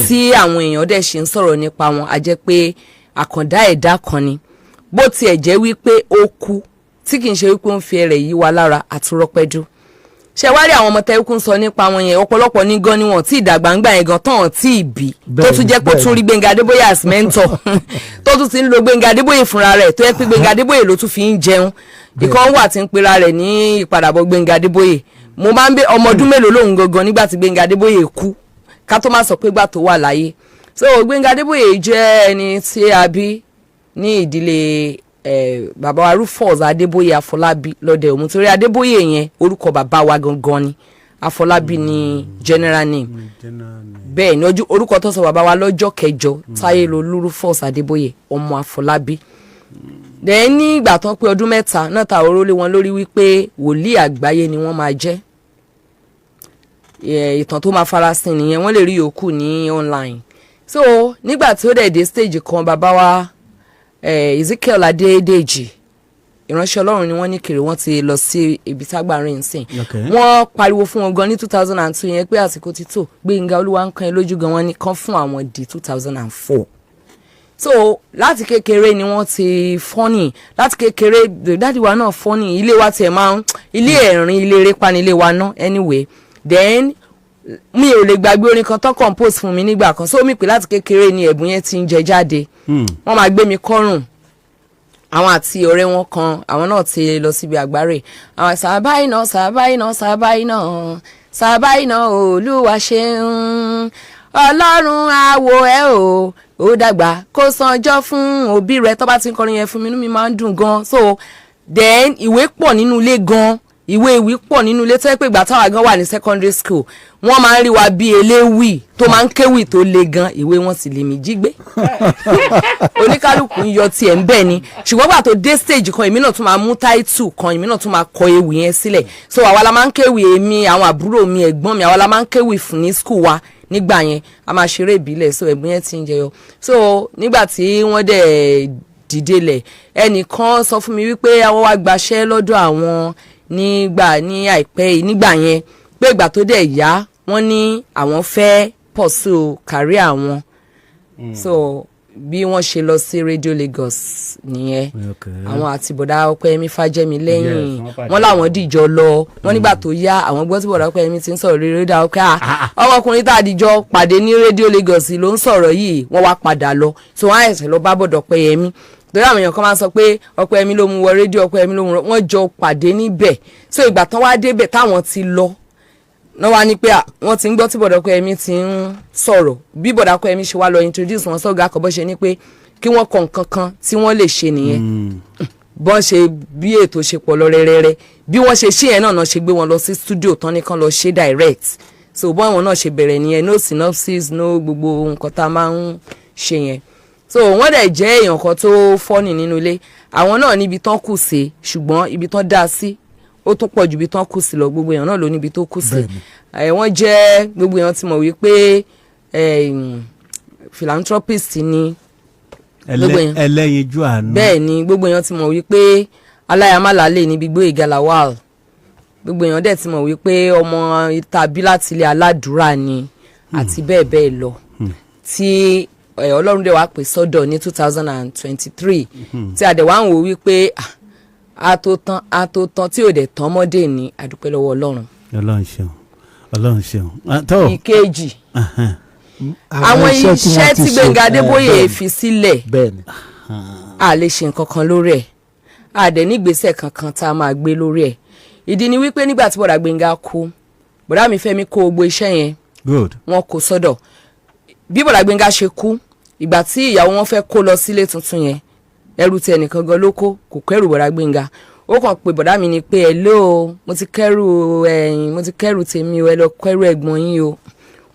tí àwọn èèyàn dẹ̀ ṣe ń sọ̀rọ̀ nípa wọn, a jẹ́ pé àkàndá ẹ̀dá kan ni. Bó tiẹ̀ jẹ́ wípé ó kú, tí kì í ṣe wípé ó ń fi ẹrẹ̀ yí wa lára, àtúrọ́pẹ́dú. Ṣe wá rí àwọn ọmọ tẹ́kùn ń sọ nípa wọn yẹn, ọ̀pọ̀lọpọ̀ ní gan ni wọn tí ìdàgbà ń gbà yẹn gan tán tí ì bí tó tún jẹ́ pé ó tún rí Gbẹ́ngà Adébóyè as mentor, tó tún ti ń lo Gbẹ́ngà Adébóyè fúnra rẹ̀, tó yẹ pé Gbẹ́ngà Adébóyè ló tún fi ń jẹun. Ìkan wà tí ń pera rẹ̀ ní ìpadàbọ̀ Gbẹ́ngà Adébóyè. Mo máa ń bẹ ọmọ ọdún mélòó lòun gangan nígbà tí Gbẹ́ngà Adébóyè kú, ká tó má sọ pé gbà tó wà láyé. So Gbẹ́ngà Adébóyè jẹ́ ẹni tí a bí ní ìdílé bàbá wa Rufus Adébóyè Afọlábí lọ́dẹ Òmu, torí Adébóyè yẹn, orúkọ bàbá wa gangan ni. Afọlábí ni general name. Bẹ́ẹ̀ ni orúkọ tó sọ bàbá wa lọ́jọ́ kẹjọ, Táyé Lolú Rufus Adébóyè ọmọ Afọlábí. Then ní ìgbà tán pé ọdún 3 náà, ta oró lé wọn lórí wípé wòlíì àgbáyé ni wọ́n máa jẹ́. Ìtàn tó máa farasin nìyẹn, wọ́n lè rí yòókù ní online. So nígbà tí ó dẹ̀ dé stage kan, bàbá wa Ezekiel Adédèjì, ìránṣẹ́ Ọlọ́run ni wọ́n ní kiri, wọ́n ti lọ sí ibi tágbàrin nsìn. Wọ́n pariwo fún wọn gan ní 2002 yẹn pé àsìkò ti tó, Gbénga, Olúwa ń kan ẹ lójú gan. Wọ́n ní kán fún àwọn di 2004. So láti kékeré ni wọ́n ti funny. Láti kékeré, daddy wa náà funny. Ilé wa tiẹ̀ máa ń ilé ẹ̀rín, ilé erépa ni ilé wa ná. Anyway, then mi ò lè gbàgbé orin kan tán compose fún mi nígbà kan. So mi pè láti kékeré ni ẹ̀bùn yẹn ti ń jẹ jáde. Wọ́n máa gbé mi kọ́rùn, àwọn àti ọ̀rẹ́ wọn kan, àwọn náà ti lọ síbi àgbáre, àwọn sàbá iná, sàbá iná, sàbá iná, sàbá iná, Olúwa ṣeun, Ọlọ́run àwò ẹ̀ o, ó dàgbà kó sanjọ́ fún òbí rẹ̀. Tó bá ti ń kọrin yẹn fún mi, inú mi máa ń dùn gan. So then ìwé pọ̀ nínú ilé gan, ìwé ìwé pọ̀ nínú ilé, tó yẹ pé ìgbà táwa gan wà ní secondary school, wọ́n máa ń rí wa bí eléwì tó máa ń kéwì tó le gan. Ìwé wọn sì lè mí jí gbé, oníkálukú ń yọ tiẹ̀ ń bẹ̀ ni. Ṣùgbọ́n gbà tó dé stage kan, èmi náà tún máa mú title kan, èmi náà tún máa kọ ewì yẹn sílẹ̀. So àwa la máa ń kéwì, èmi, àwọn àbúrò mi, ẹ̀gbọ́n mi, àwa la máa ń kéwì fún ní school wa nígbà yẹn. A máa ṣeré ìbílẹ̀. So ẹ̀bùn yẹn ti ń jẹyọ. So nígbà tí wọ́n dẹ̀ dìde lẹ̀, ẹnìkan sọ fún mi wípé àwọn wá gbaṣẹ́ lọ́dọ̀ àwọn nígbà ní àìpẹ́ yìí nígbà yẹn, pé ìgbà tó dẹ̀ yá, wọ́n ní àwọn fẹ́ pursue career àwọn. So bí wọ́n ṣe lọ sí Radio Lagos nìyẹn, àwọn àti bọ̀dá Ọpẹ́yẹmí Fájẹ́mi lẹ́yìn. Yes, wọ́n pàdé. Wọ́n láwọn dìjọ lọ. Wọ́n nígbà tó yá, àwọn gbọ́ tí bọ̀dá Ọpẹ́yẹmí ti ń sọ̀rọ̀ lórí rédíò, àwọn pé, "Ah, ọmọkùnrin tá a dìjọ pàdé ní Radio Lagos ló ń sọ̀rọ̀ yìí." Wọ́n wá padà lọ. So wọ́n á ẹ̀sẹ̀ lọ bá bọ̀dọ̀ Ọpẹ́yẹmí, torí àwọn èèyàn kan máa ń sọ pé Ọpẹ́yẹmí ló mú wọ rédíò, Ọpẹ́yẹmí ló mú wọ. Wọ́n jọ pàdé níbẹ̀. So ìgbà tán wá débẹ̀, táwọn ti lọ náà, wá ní pé à, wọ́n ti ń gbọ́ tí bọ̀dọ̀ Ọpẹ́yẹmí ti ń sọ̀rọ̀. Bí bọ̀dọ̀ Ọpẹ́yẹmí ṣe wá lọ introduce wọn sọ́gà àkọ́bọ́, ṣe ni pé kí wọ́n kọ nǹkan kan tí wọ́n lè ṣe nìyẹn. Bọ́n ṣe bí ètò ṣe pọ̀ lọ rẹ́rẹ́rẹ́, bí wọ́n ṣe ṣe yẹn náà ṣe gbé wọn lọ sí studio tán ní kán lọ ṣe direct. So bọ́n àwọn náà ṣe bẹ̀rẹ̀ nìyẹn. No synopsis, no gbogbo nǹkan tá a máa ń ṣe yẹn. So wọ́n dẹ̀ jẹ́ èèyàn kan tó funny nínú ilé. Àwọn náà níbi tán kù sí, ṣùgbọ́n ibi tán dá sí, ó tún pọ̀ ju ibi tán kù sí lọ. Gbogbo èèyàn náà ló níbi tó kù sí. Wọ́n jẹ́, gbogbo èèyàn ti mọ̀ wípé philanthropist ni gbogbo èèyàn. Ẹlẹ́yinjú àánú. Bẹ́ẹ̀ ni, gbogbo èèyàn ti mọ̀ wípé aláyàmálàlè níbi Gbóyèga Lawal. Gbogbo èèyàn dẹ̀ ti mọ̀ wípé ọmọ tàbí láti ilé aládùúrà ni, àti bẹ́ẹ̀ bẹ́ẹ̀ lọ. Tí Ọlọ́run dẹ̀ wá pè sọ́dọ̀ ní 2023, tí a dẹ̀ wá ń wò wípé, ah, a tó tán, a tó tán, tí ò dẹ̀ tán mọ́dé ní, àdúpẹ́ lọ́wọ́ Ọlọ́run. Ọlọ́run ṣeun, Ọlọ́run ṣeun. Ah, tó. Ìkejì, àwọn tí wọ́n iṣẹ́ ti tí ṣe, Gbẹ́ngà Adébóyè bẹ́ẹ̀ni, fi sílẹ̀, a lè ṣe nǹkan kan lórí ẹ̀, a dẹ̀ nígbésẹ̀ kankan tá a máa gbé lórí ẹ̀. Ìdí ni wípé nígbà tí bọ̀dà Gbẹ́ngà kú, bọ̀dà mi Fẹ́mi kó gbogbo iṣẹ́ yẹn, wọn kò sọ́dọ̀. Bí bọ̀dà Gbẹ́ngà ṣe kú, ìgbà tí ìyàwó wọn fẹ́ kó lọ sílé tuntun yẹn, ẹrù tí ẹnìkan gan ló kó, kò kẹ́rù bọ̀dà Gbẹ́ngà. Ó kàn pé bọ̀dà mi ni pé, "Hello, mo ti kẹ́rù ẹ̀yìn, mo ti kẹ́rù tèmi o, ẹ lọ kẹ́rù ẹ̀gbọ́n yín o."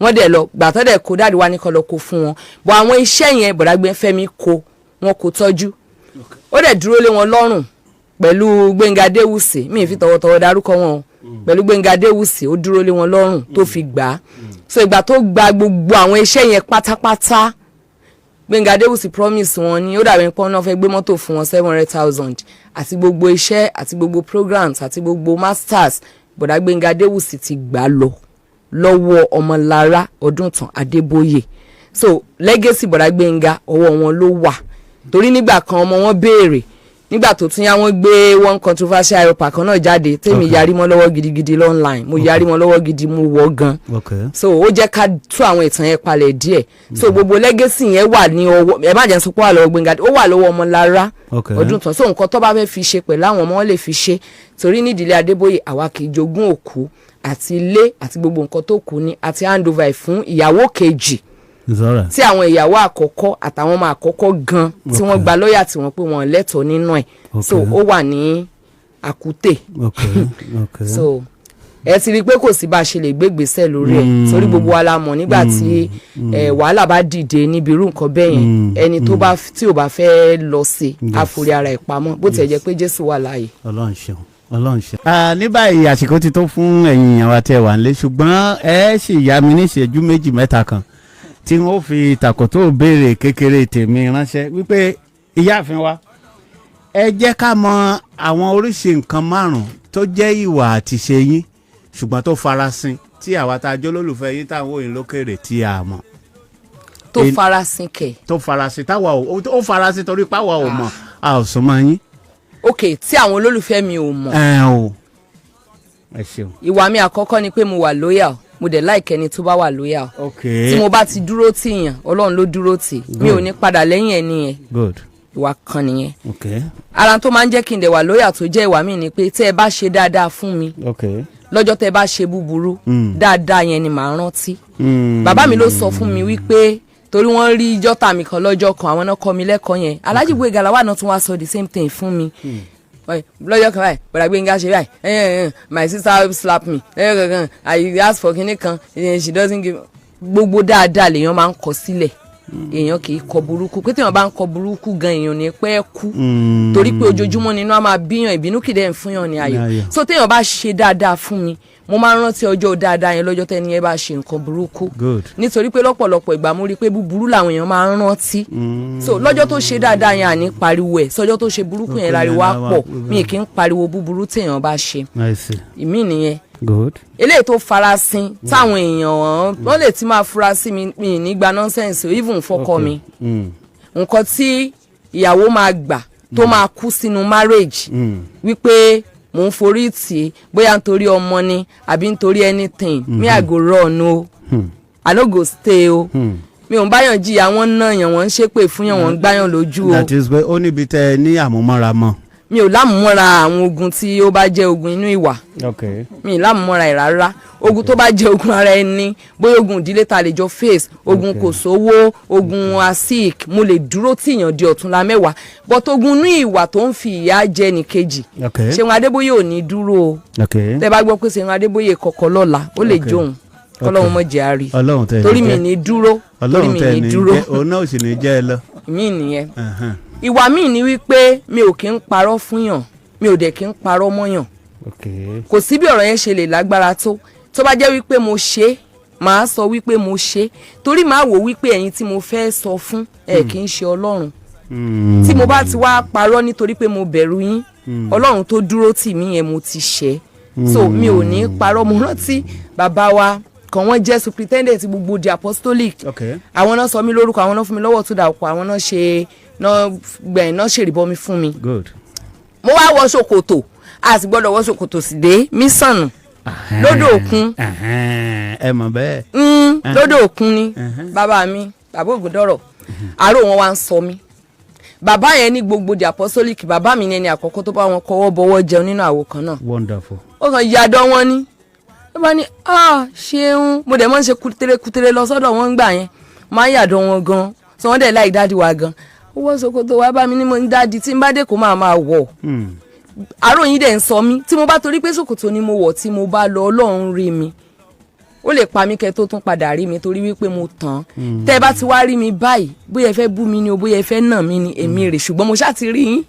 Wọ́n dẹ̀ lọ gbàtọ́ dẹ̀ kó, daddy wa ní kó lọ kó fún wọn bọ̀. Àwọn iṣẹ́ yẹn, bọ̀dà Fẹ́mi kó wọn, kò tọ́jú, ó dẹ̀ dúró lé wọn lọ́rùn pẹ̀lú Gbẹ́ngà Adéwùsì. Mi ì fi tọwọ́tọwọ́ darúkọ wọn o. Pẹ̀lú Gbẹ́ngà Adéwùsì, ó dúró lé wọn lọ́rùn tó fi gbà á. So ìgbà tó gba gbogbo àwọn iṣẹ́ yẹn pátápátá, Gbẹ́ngà Adéwùsì promise wọn ní, ó dàbí pọ́n náà fẹ́ gbé mọ́tò fún wọn, 700,000, àti gbogbo iṣẹ́ àti gbogbo programs àti gbogbo masters. Bọ̀dá Gbẹ́ngà Adéwùsì ti gbà lọ lọ́wọ́ Ọmọlára Ọdúntàn Adébóyè. So legacy bọ̀dá Gbẹ́ngà, ọwọ́ wọn ló wà, torí nígbà kan ọmọ wọn béèrè. Nígbà tó tún yá, wọ́n gbé one controversial helper kan náà jáde tèmi yarí mọ́ lọ́wọ́ gidigidi online. Mo yarí mọ́ lọ́wọ́ gidi, mo wọ́ gan. So ó jẹ́ ká tú àwọn ìtàn yẹn palẹ̀ díẹ̀. So gbogbo legacy yẹn wà ní ọwọ́, ẹ má jẹ́ sọ pé ó wà lọ́wọ́ Gbẹ́ngà, ó wà lọ́wọ́ Ọmọlára Ọdúntàn. So nǹkan tó bá fẹ́ fi ṣe pẹ̀lú àwọn ọmọ, wọn lè fi ṣe, torí nídìílé Adébóyè, àwa kì í jogún òkú àti ilé àti gbogbo nǹkan tó kù ní àti handover ẹ̀ fún ìyàwó kejì, It's alright. tí àwọn ìyàwó àkọ́kọ́ àtàwọn ọmọ àkọ́kọ́ gan tí wọ́n gba lọ́ọ̀yà tí wọ́n pé wọ́n lẹ́tọ̀ọ́ nínú ẹ̀. So ó wà ní àkútè. So ẹ ti rí i pé kò sí bá a ṣe lè gbé ìgbésẹ̀ lórí ẹ̀, torí gbogbo wa la mọ̀, nígbà tí wàhálà bá dìde níbi irú nǹkan bẹ́ẹ̀ yẹn, ẹni tó bá tí ò bá fẹ́ lọ sí, á forí ara ẹ̀ pamọ́, bó tiẹ̀ jẹ́ pé Jésù wà láàyè. Ọlọ́run ṣeun, Ọlọ́run ṣeun. Ah, ní báyìí, àsìkò ti tó fún ẹ̀yin àwa tẹ́ wà nílé, ṣùgbọ́n ẹ sì yá mi ní ìṣẹ́jú méjì mẹ́ta kan tí wọ́n fi tàkótó béèrè kékeré tèmi ránṣẹ́ wípé, ìyáàfin wa, ẹ jẹ́ ká mọ àwọn oríṣi nǹkan márùn-ún tó jẹ́ ìwà àtiṣe yín, ṣùgbọ́n tó farasin, tí àwa tá a jẹ́ olólùfẹ́ yín táwọn òyìn lókèrè tí a mọ̀. Tó farasin kẹ̀? Tó farasin táwa ò, ó farasin torí páwa ò mọ̀, a ò súnmọ́ yín. Ok, tí àwọn olólùfẹ́ mi ò mọ̀. Ẹ o, ẹ ṣeun. Ìwà mi àkọ́kọ́ ni pé mo wà loyal. Mo dẹ̀ like ẹni tó bá wà loyal. Tí mo bá ti dúró tì yàn, Ọlọ́run ló dúró tì mi, ò ní padà lẹ́yìn ẹni yẹn. Ìwà kan nìyẹn. Ara tó máa ń jẹ́ kí n dẹ̀ wà loyal, tó jẹ́ ìwà mi, ni pé tẹ́ ẹ bá ṣe dáadáa fún mi, lọ́jọ́ tẹ́ ẹ bá ṣe búburú, dáadáa yẹn ni màá rántí. Bàbá mi ló sọ fún mi wípé torí wọ́n rí jọ́tà mi kan lọ́jọ́ kan, àwọn náà kọ́ mi lẹ́kọ̀ọ́ yẹn. Alhaji Gboyega Lawal náà tún wá sọ the same thing fún mi. Oi, lọ́jọ́ kan báyìí, bọ̀dà Gbénga ṣe báyìí, my sister slap me, I ask for kinní kan, she doesn't give. Gbogbo dáadáa lèèyàn máa ń kọ sílẹ̀, èèyàn kì í kọ burúkú. Pé téèyàn bá ń kọ burúkú gan, èèyàn ní pẹ́ kú, torí pé ojoojúmọ́ nínú á máa bíyàn, ìbínú kìdẹ́ ń fúnyàn ní ayọ̀. Ní ayọ̀. So téèyàn bá ṣe dáadáa fún mi, mo máa ń rántí ọjọ́ dáadáa yẹn lọ́jọ́ tẹ́ni yẹn bá ṣe nǹkan burúkú. Nítorí pé lọ́pọ̀lọpọ̀ ìgbà, mo rí i pé búburú làwọn èèyàn máa ń rántí. So lọ́jọ́ tó ṣe dáadáa yẹn, àní pariwo ẹ̀. Sọjọ́ tó ṣe burúkú yẹn, láriwo á pọ̀. Mi kì í pariwo búburú téèyàn bá ṣe. I see. Ìmí nìyẹn. Eléyìí tó farasin táwọn èèyàn wọ́n lè ti máa fura sí mi, mi ní gba nonsense, even fọ́kọ mi. Nǹkan tí ìyàwó máa gbà tó máa kú sínú marriage, wípé mò ń forí tì í, bóyá nítorí ọmọ ni àbí nítorí anything, me, I go run o. I no go stay o. Mi ò ń báyàn jìyà, wọ́n ń náyàn, wọ́n ń ṣépè fún yàn, wọ́n ń gbáyàn lójú o. That is pé ó níbi tẹ ẹ ní àmúmọ́ra mọ́. Mi ò lámúmọ́ra àwọn ogun tí ó bá jẹ́ ogun inú ìwà. Mi ì lámúmọ́ra ẹ̀ rárá. Ogun tó bá jẹ́ ogun ara ẹni, bóyá ogun ìdílé ta lè jọ face ogun, kò sówó, ogun asik, mo lè dúró tìyàn di ọ̀túnla mẹ́wàá, but ogun inú ìwà tó ń fi ìyà jẹ nìkejì, Ṣeun Adébóyè ò ní dúró o. Tẹ́ bá gbọ́ pé Ṣeun Adébóyè kọ̀kọ́ lọ́la, ó lè jóun kọ́lọ́hún mọ̀ jẹ́ àárí. Ọlọ́run tẹ Torí ní mi jẹ́. ní dúró, torí Ọlọ́run mi tẹ ní ní dúró. jẹ́, òun náà ò sì ní jẹ́ ẹ lọ. Mí nìyẹn. Ìwà míì ni wípé mi ò kí ń parọ́ fúnyàn, mi ò dẹ̀ kí ń parọ́ mọ́yàn. Kò sí bí ọ̀rọ̀ yẹn ṣe lè lágbára tó, tó bá jẹ́ wípé mo ṣe é, màá sọ wípé mo ṣe é, torí màá wò wípé ẹ̀yin tí mo fẹ́ sọ fún ẹ kì í ṣe Ọlọ́run. Tí mo bá ti wá parọ́ nítorí pé mo bẹ̀rù yín, Ọlọ́run tó dúró tì mí yẹn, mo ti ṣẹ̀. So mi ò ní parọ́. Mo rántí bàbá wa, kan, wọ́n jẹ́ superintendent gbogbo the Apostolic. Àwọn náà sọ mí lórúkọ, àwọn náà fún mi lọ́wọ́ tó dà pọ̀, àwọn náà ṣe náà gbẹ̀yìn náà ṣèrìbọmi fún mi. Mo wá wọ ṣòkòtò, a sì gbọ́dọ̀ wọ ṣòkòtò sì dé mission lódò òkun. Ẹ mọ̀ bẹ́ẹ̀. Lódò òkun ni bàbá mi, bàbá Ògùndọ̀rọ̀, àárò wọn wá ń sọ mí. Bàbá yẹn ní gbogbo the Apostolic, bàbá mi ní ẹni àkọ́kọ́ tó bá wọn kọwọ́ bọwọ́ jẹun nínú àwo kan náà. Ó kàn yàdọ̀ wọn ni, ó bá ní, "Ah, ṣeun." Mo dẹ̀ mọ́ ń ṣe kútéré kútéré lọ sọ́dọ̀ wọn gbà yẹn, máa ń yàdọ̀ wọn gan, so wọ́n dẹ̀ láì daddy wa gan. Ó wọ́ ṣòkòtò wá bá mi ní, mo ní, "Daddy, tí n bá dé kó máa wọ̀, àárò yín dẹ̀ ń sọ mí. Tí mo bá torí pé ṣòkòtò ni mo wọ̀, tí mo bá lọ, Ọlọ́run rí mi, ó lè pa mí kẹ́ tó tún padà rí mi, torí wípé mo tàn án. Tẹ́ ẹ bá ti wá rí mi báyìí, bóyá ẹ fẹ́ bú mi ni o, bóyá ẹ fẹ́ nà mí ni, èmi rè. Ṣùgbọ́n mo ṣáà ti rí yín,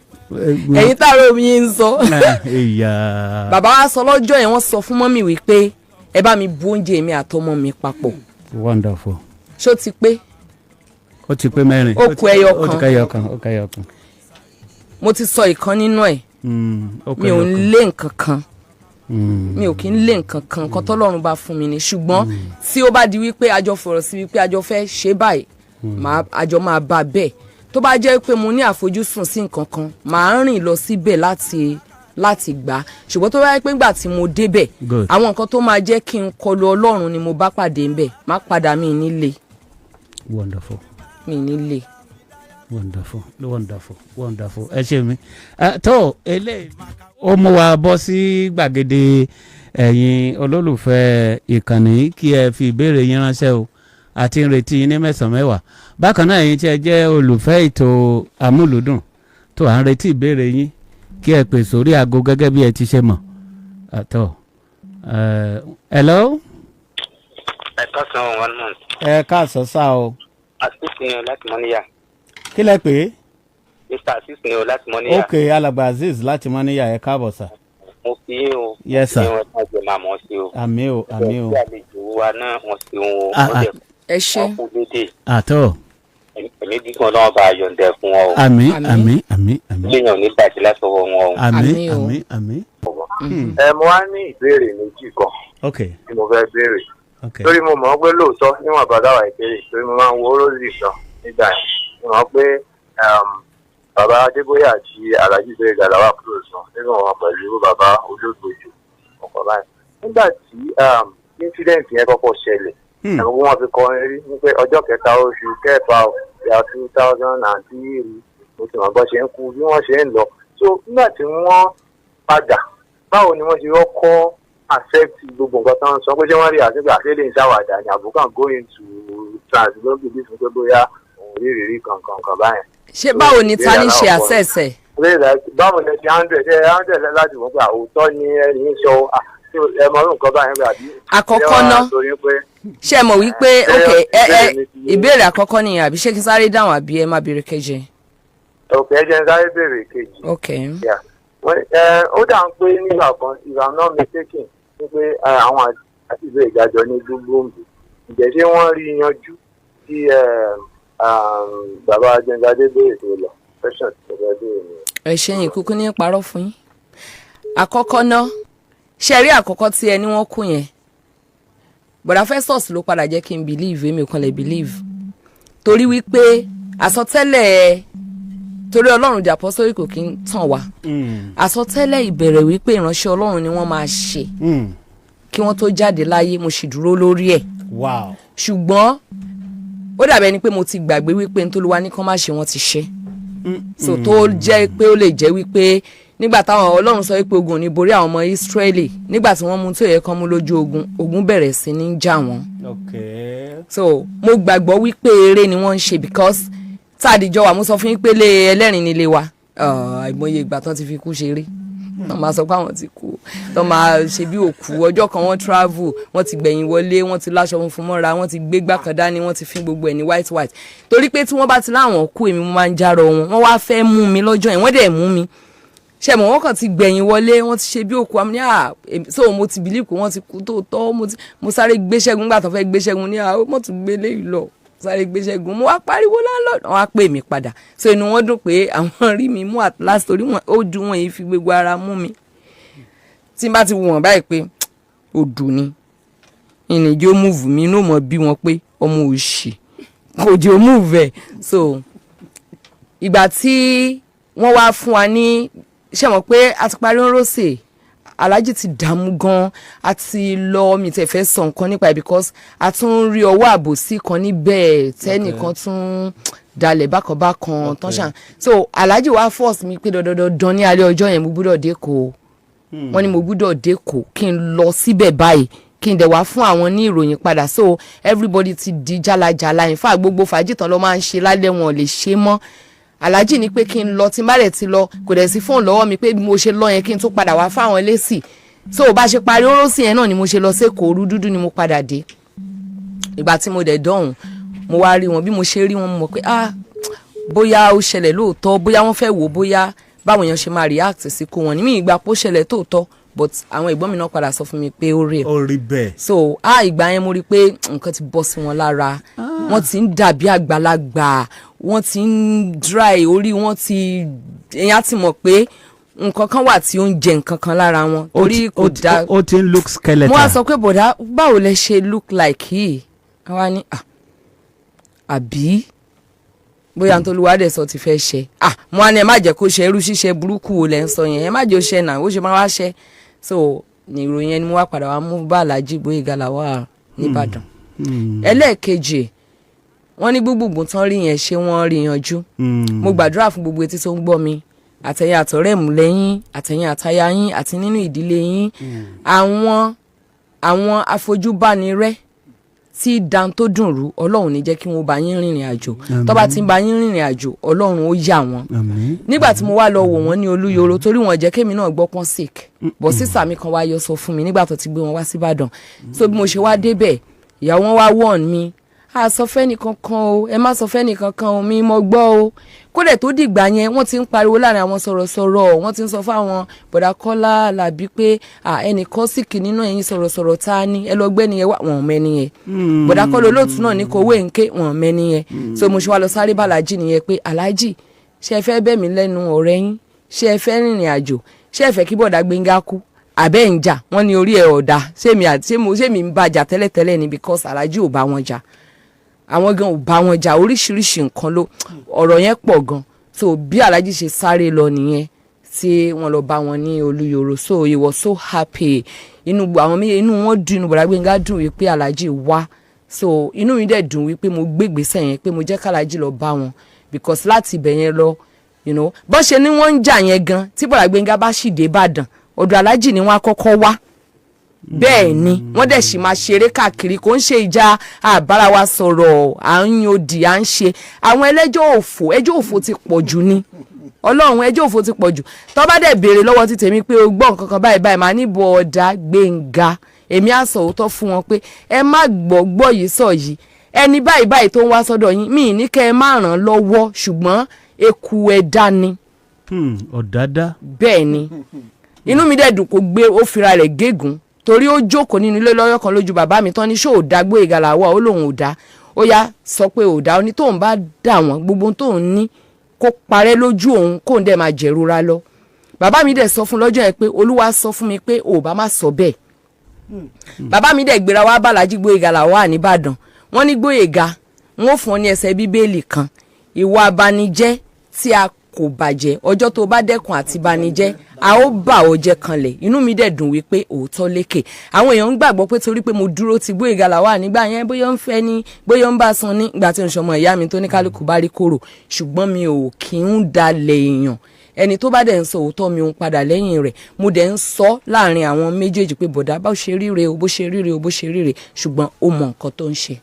ẹ̀yin táàrọ̀ mi ń sọ." Ìyá. Bàbá wa sọ lọ́jọ́ yẹn, wọ́n sọ fún mummy wípé ẹ bá mi bu oúnjẹ mi àtọmọ mi papọ̀. Ṣó ti pé? Ó ti pé mẹ́rin. Ó kù ẹyọ Ó ti kan. kọ ẹyọ kan, ó kọ ẹyọ kan. Mo ti sọ ìkan nínú ẹ̀. Ó kọ Mi ò ẹyọ ń kan. lé nǹkan kan, mi ò kí ń lé nǹkan kan. Nǹkan tọ́lọ́run bá fún mi ni. Ṣùgbọ́n tí ó bá di wípé àjọ fọ̀rọ̀ sí wípé àjọ fẹ́ ṣe báyìí, màá àjọ máa bá a bẹ́ẹ̀. Tó bá jẹ́ pé mo ní àfojúsùn sí nǹkan kan, màá rìn lọ síbẹ̀ láti gbà á. Ṣùgbọ́n tó bá yẹ pé ńgbà tí mo débẹ̀, àwọn nǹkan tó máa jẹ́ kí n kọlu Ọlọ́run ni mo bá pàdé ńbẹ̀, má padà, mí nílé. Mi nílé. Wonderful, wonderful, wonderful. Ẹ ṣe mi. Ẹ, tó eléyìí ó mú wa bọ́ sí gbàgede ẹ̀yin olólùfẹ́ ìkànnì, kí ẹ fi ìbéèrè yín ránṣẹ́ o, àti ń retí yín ní mẹ́sàn-án mẹ́wàá. Bákan náà, ẹ̀yin tí ẹ jẹ́ olùfẹ́ ètò amúlùdùn tó, à ń retí ìbéèrè yín, kí ẹ pè sórí aago gẹ́gẹ́ bí ẹ ti ṣe mọ̀ àtọ̀. Hello. Ẹ káàsán, one month. Ẹ káàsán sá o. Asis ni o láti Mọ́níyà. Kí lẹ pè é? Mr Asis ni o láti Mọ́níyà. Ok, alàgbà Azeez láti Mọ́níyà, ẹ káàbọ̀ sà. Mo fi yín o. Yes, sir. Ní wọn máa jẹ máa mọ̀ sí o. Àmín o, àmín o. Bí àlejò wa náà, wọ́n sí o. Ah, Wọ́n ah. dẹ̀ Ẹ ṣé. wọ́n kú lédè. Àtọ̀. Ẹ̀mí gígùn náà bá a yọ̀ǹda fún wọn o. Àmín. Àmín. Àmín, àmín, àmín. Léèyàn ní bàjẹ́ látọwọ́ wọn o. Àmín. Àmín o. Àmín, àmín. Ẹ mo wá ní ìbéèrè méjì kan tí mo fẹ́ béèrè, torí mo mọ̀ pé lóòótọ́ níwọ̀n bàbá wa ìbéèrè, torí mo máa ń wo Rósì gan nígbà yẹn. Mo mọ̀ pé bàbá Adébóyè àti Alhaji Gbóyèga Lawal close gan nínú wọn pẹ̀lú bàbá Olóògbòjò ọ̀pọ̀ báyìí. Nígbà tí incident yẹn kọ́kọ́ ṣẹlẹ̀, ẹ̀rọ wọn fi kọrin rí ní pé ọjọ́ kẹta oṣù kẹfà ya 2003, mo ti mọ̀ bọ́ ṣe ń kú bí wọ́n ṣe ń lọ. So nígbà tí wọ́n padà, báwo ni wọ́n ṣe kọ́kọ́ accept gbogbo nǹkan tó ń sọ, pé ṣé wọ́n rí àti pé àṣẹ lè ń ṣàwàdà ní àbúkàn going to trance ló ń bìbí fún pé bóyá òun rí ìrírí kankan kan báyẹn? Ṣé báwo ni ta ní ṣe àṣẹ̀ṣẹ̀? Báwo ni ti handle, ṣe handle láti wọ́n pé àwòtọ́ ni ẹni ń sọ, ẹ mọ orú nǹkan báyẹn gbà bí? Àkọ́kọ́ ná, ṣé ẹ mọ̀ wípé, ok, ẹ ìbéèrè àkọ́kọ́ nìyẹn, àbí ṣé kí n sáré dáhùn, àbí ẹ má béèrè kejì? Ok, ẹ jẹ́ n sáré béèrè kejì. Ok. Ó dà ń pé nígbà kan, if I'm not mistaken, ní pé àwọn àti ìwé ìdájọ́ ní gbogbogbò, ǹjẹ́ ṣé wọ́n rí yanjú tí bàbá Jẹ́ngadé béèrè tó lọ? Question tó fẹ́ béèrè nìyẹn. Ẹ ṣe yín kúkú ní parọ́ fún yín. Àkọ́kọ́ ná, ṣe rí àkọ́kọ́ tí ẹni wọ́n kú yẹn, bọ̀dá Festus ló padà jẹ́ kí n believe. Èmi ò kàn lè believe torí wípé àsọtẹ́lẹ̀, torí Ọlọ́run jà pọ́sórí kò kí ń tàn wá. Àsọtẹ́lẹ̀ ìbẹ̀rẹ̀ wípé ìránṣẹ́ Ọlọ́run ni wọ́n máa ṣe kí wọ́n tó jáde láyé, mo sì dúró lórí ẹ̀. Ṣùgbọ́n ó dàbí ẹni pé mo ti gbàgbé wípé ntòlúwa ní kán má ṣe, wọ́n ti ṣe. So tó jẹ́ pé ó lè jẹ́ wípé nígbà táwọn Ọlọ́run sọ wípé ogun ò ní borí àwọn ọmọ Ísírẹ́lì, nígbà tí wọ́n mú tó yẹ kán mú lójú ogun, ogun bẹ̀rẹ̀ sí ní jà wọ́n. So mo gbàgbọ́ wípé eré ni wọ́n ń ṣe, because táàdìjọ wà, mo sọ fún yín pé lé ẹlẹ́rìn nílé wa, àìmọye ìgbà tán ti fi kú ṣeré, tán máa sọ pé àwọn ti kú, tán máa ṣe bí òkú. Ọjọ́ kan wọ́n travel, wọ́n ti gbẹ̀yìn wọlé, wọ́n ti láṣọ funfun mọ́ra, wọ́n ti gbé gbá kan dání, wọ́n ti fín gbogbo ẹ̀ ní white white, torí pé tí wọ́n bá ti láwọn kú, èmi mo máa ń járọ wọn. Wọ́n wá fẹ́ mú mi lọ́jọ́ yẹn, wọ́n dẹ̀ mú mi. Ṣe mọ̀, wọ́n kàn ti gbẹ̀yìn wọlé, wọ́n ti ṣe bí òkú àmì ní à. So mo ti believe pé wọ́n ti kú tóòtọ́. Mo sáré gbé Ṣẹ́gun gbà tó fẹ́ gbé Ṣẹ́gun ní àwọn mọ́tò gbé léyìí lọ, sáré gbé Ṣẹ́gun, mo wá pariwo landlord, wọ́n á pè mí padà. So inú wọn dùn pé àwọn rí mi mú at last, torí wọn ó dùn wọn yìí fi gbogbo ara mú mi. Tí n bá ti wù wọ́n báyìí pé odù ni Ìnìjẹ́ ó move mi, inú mọ̀ bí wọn pé ọmọ òṣì kò jẹ́ ó move ẹ̀. So ìgbà tí wọ́n wá fún wa ní, ṣe mọ̀ pé a ti parí rọ́ọ̀sì, Alhaji ti dààmú gan, a ti lọ. Mi tẹ̀ fẹ́ sọ nǹkan nípa ẹ̀ because a tún ń rí ọwọ́ àbòsí kan níbẹ̀, tẹ́nìkan tún dalẹ̀ bákanbákan tán ṣàn. So Alhaji wá force mi pé dandandandan ní alẹ́ ọjọ́ yẹn, mo gbúdọ̀ dé kó. Wọ́n ní mo gbúdọ̀ dé kó, kí n lọ síbẹ̀ báyìí, kí n dẹ̀ wá fún àwọn ní ìròyìn padà. So everybody ti di jálajàla. In fact, gbogbo fàájì tán ló máa ń ṣe lálẹ́, wọn ò lè ṣe mọ́. Alhaji ní pé kí n lọ. Tí n bá dẹ̀ ti lọ, kò dẹ̀ sí fóònù lọ́wọ́ mi, pé bí mo ṣe lọ yẹn, kí n tún padà wá fáwọn lésì. So bá ṣe parí orósì yẹn náà ni mo ṣe lọ sÉkòó. Òru dúdú ni mo padà dé. Ìgbà tí mo dẹ̀ dọ̀hùn, mo wá rí wọn. Bí mo ṣe rí wọn, mo mọ̀ pé, ah, bóyá ó ṣẹlẹ̀ lóòótọ́, bóyá wọ́n fẹ́ wò ó, bóyá báwọn èèyàn ṣe máa react sí kó wọn ní. Mi ìgbà pé ó ṣẹlẹ̀ tóòtọ́, but àwọn ẹ̀gbọ́n mi náà padà sọ fún mi pé ó real. Ó rí bẹ́ẹ̀. So, ah, ìgbà yẹn mo rí i pé nǹkan ti bọ́ sí wọn lára. Wọ́n ti ń dàbí àgbàlagbà, wọ́n ti ń dry orí, wọ́n ti, èèyàn ti mọ̀ pé nǹkan kan wà tí ó ń jẹ nǹkan kan lára wọn, torí kò dáa. Ó ti ń look skeletal. Mo wá sọ pé, "Bọ̀dá, báwo lẹ ṣe look like yìí?" Àwa ní, "Ah, àbí bóyá ntòlúwa dẹ̀ sọ ti fẹ́ ṣe." Ah, mo wá ní, "Ẹ má jẹ́ kó ṣe. Irú ṣíṣe burúkú wo lẹ́ ń sọ yẹn? Ẹ má jẹ́ ó ṣe náà, ó ṣe máa wá ṣe." So ní ìròyìn yẹn ni mo wá padà wá mú bá Alhaji Gboyega Lawal nìbàdàn. Ẹlẹ́ẹ̀kejì, wọ́n ní gbogbogbò tán rí yẹn, ṣé wọ́n rí yanjú? Mo gbàdúrà fún gbogbo etí tó ń gbọ́ mi, àtẹ̀yìn àtọ̀rẹ́ mùlẹ́yìn, àtẹ̀yìn àtaya yín, àti nínú ìdílé yín, àwọn afojúbánirẹ́ tí dan tó dùn rú, Ọlọ́run ní jẹ́ kí wọ́n bá yín rìnrìn àjò. Tó bá ti ń bá yín rìnrìn àjò, Ọlọ́run ó yà wọ́n. Àmín. Nígbà tí mo wá lọ wò wọ́n ní Olúyọ̀rọ̀, torí wọ́n jẹ́ kémi náà gbọ́ pọ́n sick, bọ̀ sísà mi kan wá yọ sọ fún mi nígbà tó ti gbé wọn wá síbàdàn. So bí mo ṣe wá débẹ̀, ìyàwó wọn wá warn mi, "A sọ fẹ́ni kankan o, ẹ má sọ fẹ́ni kankan o." Mi mo gbọ́ o. Kódẹ̀ tó dìgbà yẹn, wọ́n ti ń pariwo láàrin àwọn sọ̀rọ̀sọ̀rọ̀, wọ́n ti ń sọ fáwọn bọ̀dà Kọ́lá Làbí pé ẹnìkan sì kì nínú ẹ̀yin sọ̀rọ̀sọ̀rọ̀, ta ni ẹ lọ gbẹ́ nìyẹn wá. Wọ́n mẹ́ni yẹn. Bọ̀dà Kọ́lá olóòtú náà ní kò wé nké, wọ́n mẹ́ni yẹn. So mo ṣe wá lọ sáré bá Aláàjì nìyẹn pé, "Aláàjì, ṣé ẹ fẹ́ bẹ̀ mí lẹ́nu ọ̀rẹ́ yín? Ṣé ẹ fẹ́ rìnrìn àjò? Ṣé ẹ fẹ́ kí bọ̀dà Gbénga kú àbẹ́ ń jà?" Wọ́n ní orí ẹ̀ ọ̀dà. Ṣé mi àti ṣé mo ṣé mi ń bàjà tẹ́lẹ̀tẹ́lẹ̀ ni? Because Aláàjì ò bá wọn jà, àwọn gan ò bá wọn jà. Oríṣiríṣi nǹkan ló, ọ̀rọ̀ yẹn pọ̀ gan. So bí Alhaji ṣe sáré lọ nìyẹn, tí wọ́n lọ bá wọn ní Olúyọ̀rọ̀. So he was so happy. Inú àwọn méjì, inú wọn dùn, inú bọ̀dá Gbénga dùn wípé Alhaji wá. So inú mi dẹ̀ dùn wípé mo gbé ìgbésẹ̀ yẹn, pé mo jẹ́ k'Alhaji lọ bá wọn, because láti ibẹ̀ yẹn lọ, bọ́n ṣe ni wọ́n ń jà yẹn gan, tí bọ̀dá Gbénga bá sì dé Ìbàdàn, ọ̀dọ̀ Alhaji ni wọ́n á kọ́kọ́ wá. Bẹ́ẹ̀ ni wọ́n dẹ̀ sì máa ṣeré káàkiri. Kò ń ṣe ìjà àbára wa sọ̀rọ̀, à ń yòdì, à ń ṣe àwọn ẹlẹ́jọ́ òfò. Ẹjọ́ òfò ti pọ̀ jù ni. Ọlọ́run, ẹjọ́ òfò ti pọ̀ jù. Tó bá dẹ̀ béèrè lọ́wọ́ ti tèmi pé o gbọ́ nǹkan kan báyìí báyìí, màá ní bọ̀ọ̀dà Gbénga, èmi á sọ òótọ́ fún wọn pé ẹ má gbọ́ gbọ́ yìí sọ yìí, ẹni báyìí báyìí tó ń wá sọ́dọ̀ yín, mí ní kẹ́ ẹ má ràn án lọ́wọ́, ṣùgbọ́n eku ẹ̀dá ni. Ọ̀dádá. Bẹ́ẹ̀ ni. Inú mi dẹ̀ dùn kó gbé ó fira rẹ̀ gégùn, torí ó jókòó nínú ilé lọ́yọ̀ kan lójú bàbá mi tán ní, "Ṣó ò dá Gbóyèga Lawal?" Ó lóun ò dá. Ó yá, sọ pé ò dá. Ó ní tóun bá dà wọ́n, gbogbo tóun ní kó parẹ́ lójú òun, kóun dẹ̀ máa jẹ̀rora lọ. Bàbá mi dẹ̀ sọ fún lọ́jọ́ yẹn pé Olúwa sọ fún mi pé ò bá má sọ bẹ́ẹ̀. Bàbá mi dẹ̀ gbéra wá bàlájí Gbóyèga Lawal nìbàdàn. Wọ́n ní, "Gbóyèga, wọ́n ó fún ọ ní ẹsẹ̀ Bíbélì kan. Ìwà abanijẹ́ tí a kò bàjẹ́, ọjọ́ tó bá dẹ́kun àti banijẹ́, a ó bà ọ́ jẹ́ kanlẹ̀." Inú mi dẹ̀ dùn wípé òótọ́ lékè. Àwọn èèyàn ń gbàgbọ́ pé torí pé mo dúró ti Gbóyèga Lawal nígbà yẹn, bóyá ń fẹ́ ni, bóyá ń bá san ní ìgbà tí n sọmọ ìyá mi tó ní kálukú bá rí kóró, ṣùgbọ́n mi ò kí ń dalẹ̀ èèyàn. Ẹni tó bá dẹ̀ ń sọ òótọ́, mi ò ń padà lẹ́yìn rẹ̀. Mo dẹ̀ ń sọ láàrin àwọn méjèèjì pé, "Bọ̀dá, bá ṣe ríre o, bó ṣe ríre o, bó ṣe ríre," ṣùgbọ́n ó mọ nǹkan tó ń ṣe.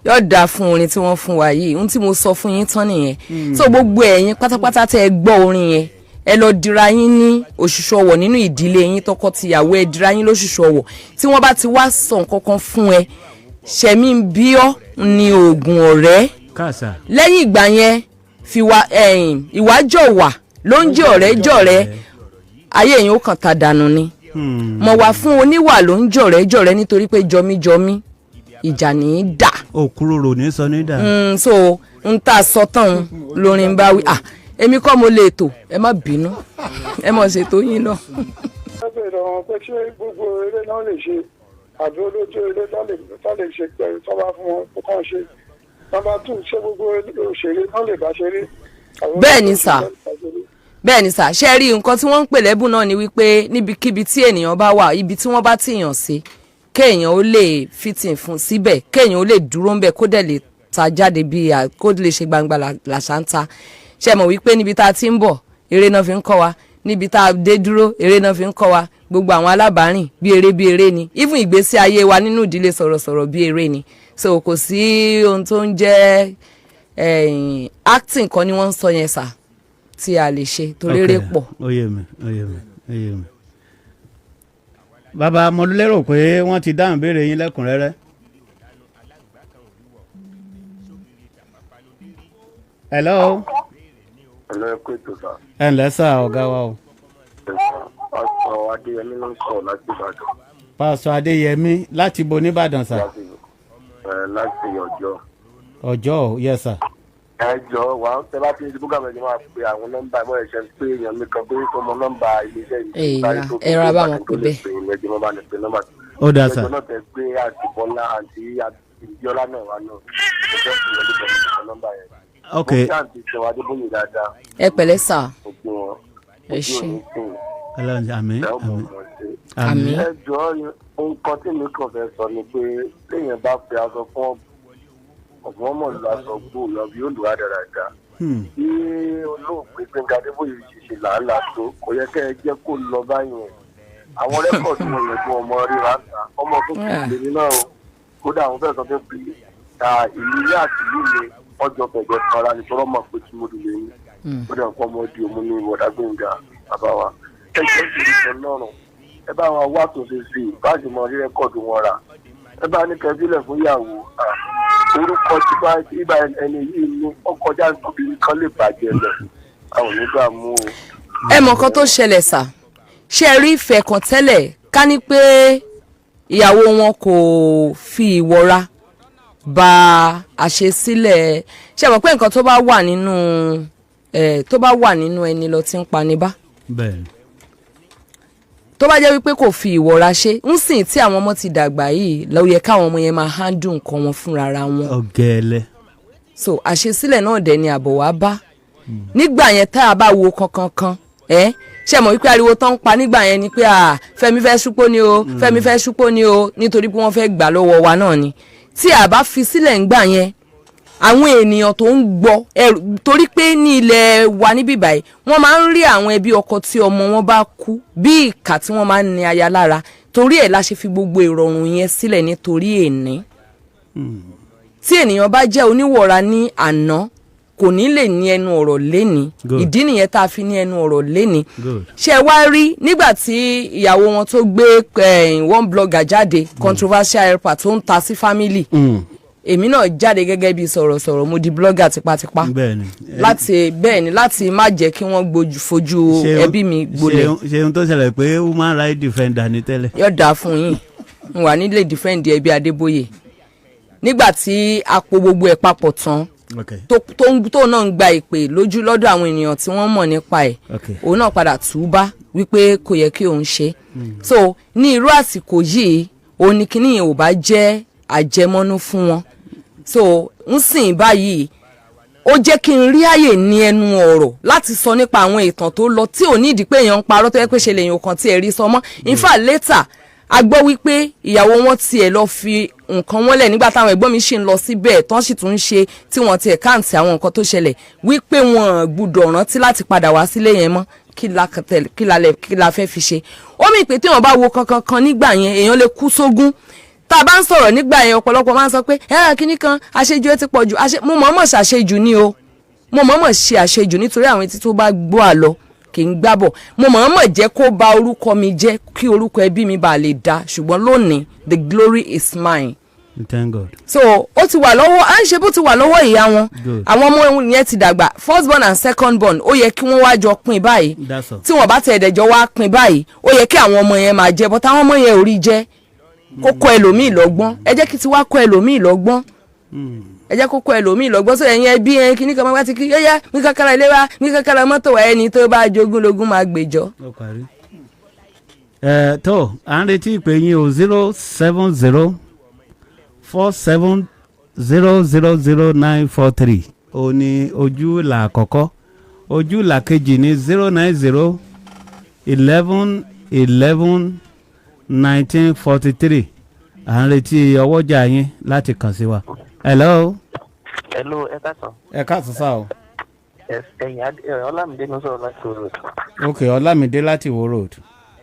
Yóò dáa fún orin tí wọ́n fún wa yìí. Ohun tí mo sọ fún yín tán nìyẹn. So gbogbo ẹ̀yin pátápátá tẹ́ ẹ gbọ́ orin yẹn, ẹ lọ dira yín ní òṣùṣù ọwọ̀ nínú ìdílé yín. Tọkọ-tìyàwó, ẹ dira yín lóṣùṣù ọwọ̀. Tí wọ́n bá ti wá sọ nǹkan kan fún ẹ, ṣẹ̀mí ń bí ọ́ ní oògùn ọ̀rẹ́. Kàṣà. Lẹ́yìn ìgbà yẹn, fiwa ẹ̀yìn ìwájọ̀ wà ló ń jẹ́ ọ̀rẹ́ jọ̀rẹ́, ayé yẹn ó kàn ta dànù ni. Mọ̀ wá fún oníwà ló ń jọ̀rẹ́ jọ̀rẹ́, nítorí pé jọmíjọmí ìjà ní í dà. Òkúròrò ní sọ ní dà. So n ta sọ tán lórin bá wí. Ah, èmi kọ́ mo lè tò, ẹ má bínú, ẹ mọ̀ ṣètò yín lọ. Fẹ́ bèèrè lọ́wọ́ pé ṣé gbogbo eré náà lè ṣe, àbí olójú eré tó lè ṣe pẹ̀lú tó bá fún wọn kó kàn ṣe? Number two, ṣé gbogbo òṣèré náà lè bá ṣeré? Àbí Bẹ́ẹ̀ ni olójú sà. òṣèré náà lè bá ṣeré? Bẹ́ẹ̀ ni sà. Ṣe rí nǹkan tí wọ́n ń pè lẹ́bùn náà ni wípé níbikíbi tí ènìyàn bá wà, ibi tí wọ́n bá tìyàn sí, kéèyàn ó lè fitting fún síbẹ̀, kéèyàn ó lè dúró ń bẹ̀, kó dẹ̀ lè ta jáde bí kó lè ṣe gbangba làṣà ń ta. Ṣe mọ̀ wípé níbi tá a ti ń bọ̀, eré náà fi ń kọ́ wa. Níbi tá a dé dúró, eré náà fi ń kọ́ wa. Gbogbo àwọn alábàárìn, bí eré bí eré ni. Even ìgbésí ayé wa nínú ìdílé sọ̀rọ̀sọ̀rọ̀, bí eré ni. So kò sí ohun tó ń jẹ́ acting kan ni wọ́n ń sọ yẹn sà tí a lè ṣe, torí eré pọ̀. Ó yé mi, ó yé mi, ó yé mi. Bàbá, mo lérò pé wọ́n ti dáhùn ìbéèrè yín lẹ́kùnrẹ́rẹ́. Hello. Hello, ẹ kú ètò sà. Ẹ ǹlẹ́ sà, ọ̀gá wa o. Pásítọ̀ Adéyẹmí ló ń sọ̀rọ̀ láti Ìbàdàn. Pásítọ̀ Adéyẹmí láti bo nìbàdàn sà? Láti Ọjọ́. Ọjọ́, yes sir. Ẹ jọ wà á tẹ bá ti ń ṣe búkà mẹ́jọ, máa pe àwọn nọ́mbà ẹ̀ mọ́ ẹ̀ṣẹ̀ pé èèyàn mi kan pé kó mọ nọ́mbà iléeṣẹ́ yìí. Èèyàn, ẹ ra bá wọn pè bẹ́ẹ̀. Ẹjọ́ máa bá ní pe nọ́mbà. Ó dáa sà. Ẹjọ́ náà tẹ gbé àǹtí Bọ́lá, àǹtí Bíọ́lá náà wá náà. Mo fẹ́ fi ìwọlé pẹ̀lú nọ́mbà yẹn. Ok. Mo kí àǹtí Ṣẹ̀wá Adébóyè dáadáa. Ẹ pẹ̀lẹ́ sà. Mo kí wọn. Ẹ ṣé. Ọlọ́run, àmín. Ẹ ó mọ̀ Àmín. mọ̀ sí. Àmín. Ẹ jọ̀ọ́, nǹkan tí mi kàn fẹ́ sọ ni pé téèyàn bá fi aṣọ fún ọ̀gbọ́n mọ̀ lọ aṣọ gbó lọ bí ó lù á dáradára. Bí olóògbé Gbẹ́ngà Adébóyè ṣe ṣe làálàá tó, kò yẹ kẹ́ ẹ jẹ́ kó lọ báyẹn. Àwọn record wọn yẹn tó ọmọ ríra ń ta ọmọ tó kù lèmi náà o. Kódà àwọn fẹ́ sọ pé bí ìlú ilé àti ìlú mi ọjọ́ fẹ̀gbẹ́ kanra ní tọrọ mọ̀ pé tí mo dùn lẹ́yìn. Ó dẹ̀ kọ́ ọmọ di òmu ní ìwọ̀dà Gbẹ́ngà bàbá wa. Ẹ jẹ́ ìṣòro lọ́rùn, ẹ bá wọn wá tòṣe sí i báàgì mọ rí record wọn rà. Ẹ bá ní kẹfílẹ̀ fún ìyàwó. Orúkọ tí bá ibà ẹni yìí ní ọkọjá obìnrin kan lè bàjẹ́ lọ, àwọn onígbà mú o. Ẹ mọ nǹkan tó ṣẹlẹ̀ sà. Ṣe rí ìfẹ́ kan tẹ́lẹ̀, ká ní pé ìyàwó wọn kò fi ìwọra ba àṣesílẹ̀. Ṣe mọ̀ pé nǹkan tó bá wà nínú ẹ̀, tó bá wà nínú ẹni lọ tí ń pani bá. Bẹ́ẹ̀ni. Tó bá jẹ́ wípé kò fi ìwọra ṣe ń sìn, tí àwọn ọmọ ti dàgbà yìí ló yẹ káwọn ọmọ yẹn máa handle nǹkan wọn fúnra wọn. Ọ̀gẹ̀lẹ̀. So àṣesílẹ̀ náà dẹ̀ ni àbọ̀ wá bá nígbà yẹn. Tá a bá wo kankan kan, ẹ ṣe mọ̀ wípé ariwo tó ń pa nígbà yẹn ni pé à Fẹ́mi fẹ́ ṣúpó ni o, Fẹ́mi fẹ́ ṣúpó ni o, nítorí pé wọ́n fẹ́ gbà lọ́wọ́ wa náà ni. Tí a bá fi sílẹ̀ ńgbà yẹn, àwọn ènìyàn tó ń gbọ́ ẹrù, torí pé ní ilẹ̀ wa níbí báyìí, wọ́n máa ń rí àwọn ẹbí ọkọ tí ọmọ wọn bá kú bí ìkà tí wọ́n máa ń ní aya lára. Torí ẹ̀ la ṣe fi gbogbo ìrọ̀rùn yẹn sílẹ̀ nítorí èní. Tí ènìyàn bá jẹ́ oníwọ̀ra ní àná, kò ní lè ní ẹnu ọ̀rọ̀ léni. Ìdí nìyẹn tá a fi ní ẹnu ọ̀rọ̀ léni. Ṣé ẹ wá rí nígbà tí ìyàwó wọn tó gbé one blogger jáde, controversial helper tó ń ta sí family, èmi náà jáde gẹ́gẹ́ bí sọ̀rọ̀sọ̀rọ̀, mo di blogger tipátipá. Láti bẹ́ẹ̀ ni, láti má jẹ́ kí wọ́n gbójú fojú ẹbí mi gbolẹ̀. Ṣe ohun tó ṣẹlẹ̀ pé human rights defender ni tẹ́lẹ̀. Yóò dáa fún yín. N wà nílé defend ẹbí Adébóyè nígbà tí a po gbogbo ẹ̀ papọ̀ tán, tó náà ń gba ìpè lójú lọ́dọ̀ àwọn ènìyàn tí wọ́n mọ̀ nípa ẹ̀. Òun náà padà túbá wípé kò yẹ kí òun ṣe. So ní irú àsìkò yìí, òun ni kíní yẹn ò bá jẹ́ àjẹmọ́nú fún wọn. So ń sìn báyìí, ó jẹ́ kí n rí àyè ní ẹnu ọ̀rọ̀ láti sọ nípa àwọn ìtàn tó lọ tí ò ní ìdí pé èèyàn ń parọ́, tó yẹ pé ṣe lèèyàn kan tí ẹ rí sọ mọ́. In fact, later a gbọ́ wípé ìyàwó wọn tiẹ̀ lọ fi nǹkan wọn lẹ̀ nígbà táwọn ẹ̀gbọ́n mi ṣì ń lọ síbẹ̀, tán sì tún ń ṣe tí wọ́n tiẹ̀ káǹtì àwọn nǹkan tó ṣẹlẹ̀, wípé wọn gbúdọ̀ rántí láti padà wá sílé yẹn mọ́. Kí la tẹ̀lé, kí la lẹ̀, kí la fẹ́ fi ṣe? Ó mì pé tí wọ́n bá wo kankan kan nígbà yẹn, èèyàn lè kú sógún. Tá a bá ń sọ̀rọ̀ nígbà yẹn, ọ̀pọ̀lọpọ̀ máa ń sọ pé ẹ kíní kan àṣejù ẹ ti pọ̀ jù. Mo mọ̀ọ́mọ̀ ṣàṣejù ni o. Mo mọ̀ọ́mọ̀ ṣe àṣejù nítorí àwọn etí tó bá gbọ́ àlọ́ kì í gbábọ̀. Mo mọ̀ọ́mọ̀ jẹ́ kó ba orúkọ mi jẹ́ kí orúkọ ẹbí mi bá lè da. Ṣùgbọ́n lónìí, the glory is mine. Thank God. So ó ti wà lọ́wọ́, à ń ṣe bó ti wà lọ́wọ́ ìyá wọn. Àwọn ọmọ yẹn ti dàgbà, first born and second born. Ó yẹ kí wọ́n wá jọ pín báyìí. That's all. Tí wọ́n bá tẹ̀ ẹ̀dẹ̀jọ́ wá pín báyìí, ó yẹ kí àwọn ọmọ yẹn máa jẹ, but àwọn ọmọ yẹn ò rí jẹ. Kó kọ́ ẹlòmíì lọ́gbọ́n. Ẹ jẹ́ kí tiwa kọ́ ẹlòmíì lọ́gbọ́n. Ẹ jẹ́ kó kọ́ ẹlòmíì lọ́gbọ́n. Sọ ẹ̀yin ẹbí ẹ kíní kan máa wá ti kí yẹ́yẹ́ mi kákàrà ilé wa, mi kákàrà mọ́tò wa, ẹni tó bá jogún lógún máa gbèjọ́. Ó parí. Ẹ tó, à ń retí ìpè yín o, 07047000943 ó ní ojú ìlà àkọ́kọ́. Ojú ìlà kejì ní 09011111943. À ń retí ọwọ́jà yín láti kàn sí wa. Hello. Hello, ẹ káàsán. Ẹ káàsán sá o. Yes, ẹ̀yin Ọlámídé ló sọ̀rọ̀ láti Ìwó Road. Ok, Ọlámídé láti Ìwó Road.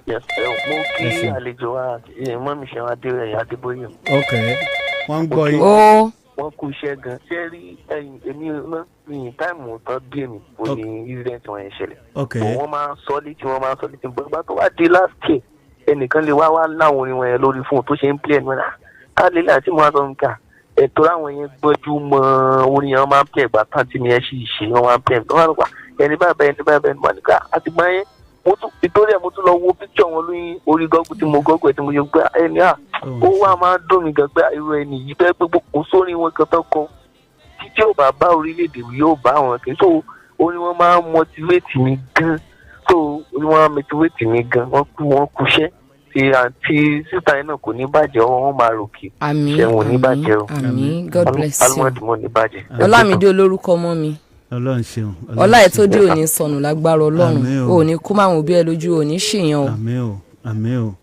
Yes, mo Ẹ kí ṣeun. àlejò wa, mummy ṣe wọn adé ẹ̀yìn Adébóyè. Ok, wọ́n ń gbọ́ yín. Ó. Wọ́n kú iṣẹ́ gan. Ṣé rí ẹ̀yin, èmi náà ní time tán bí èmi ò ní incident wọn yẹn ṣẹlẹ̀. But wọ́n máa ń sọ létí, wọ́n máa ń sọ létí. Bọ́ ìgbà tó wá di last year, ẹnìkan lè wá wá láwọn orin wọn yẹn lórí fóònù tó ṣe ń play ẹnu náà. Ká lè láti mú aṣọ nǹkan. Ẹ̀tọ́ láwọn yẹn gbọ́jú mọ́ orin yẹn, wọ́n máa ń play ìgbà tán tí mi ẹ̀ sì ṣe, wọ́n máa ń play. Wọ́n máa ń pa ẹni báyìí báyìí, ẹni báyìí báyìí, ẹni báyìí. Àti gbọ́n yẹn mo tún ìtorí ẹ̀, mo tún lọ wo picture wọn lórí orí Google tí mo Google ẹ̀ tí mo yẹ pé ẹni à ó wà máa ń dùn mí gan pé irú ẹni yìí fẹ́ pé kò sórin wọn kan tó kọ títí ò bá bá orílẹ̀-èdè yóò bá wọn kì í. So orin wọn máa ń motivate mi gan. So orin wọn máa ń motivate mi gan. Wọ́n kúṣẹ́ tí àǹtí sísá yẹn náà kò ní bàjẹ́, wọn máa ròkè. Àmín. Ṣẹ̀wọ̀n ò ní Àmín. bàjẹ́ o. Àmín, God bless you. Almond mo ní bàjẹ́. Ọlámídé olórúkọ ọmọ mi. Ọlọ́run ṣeun. Ọlá ẹ̀ tó dé òní sọnù lágbára Ọlọ́run. Àmín o. Ò ní kó máwọn òbí ẹ lójú, ò ní ṣèyàn o. Àmín o, àmín o.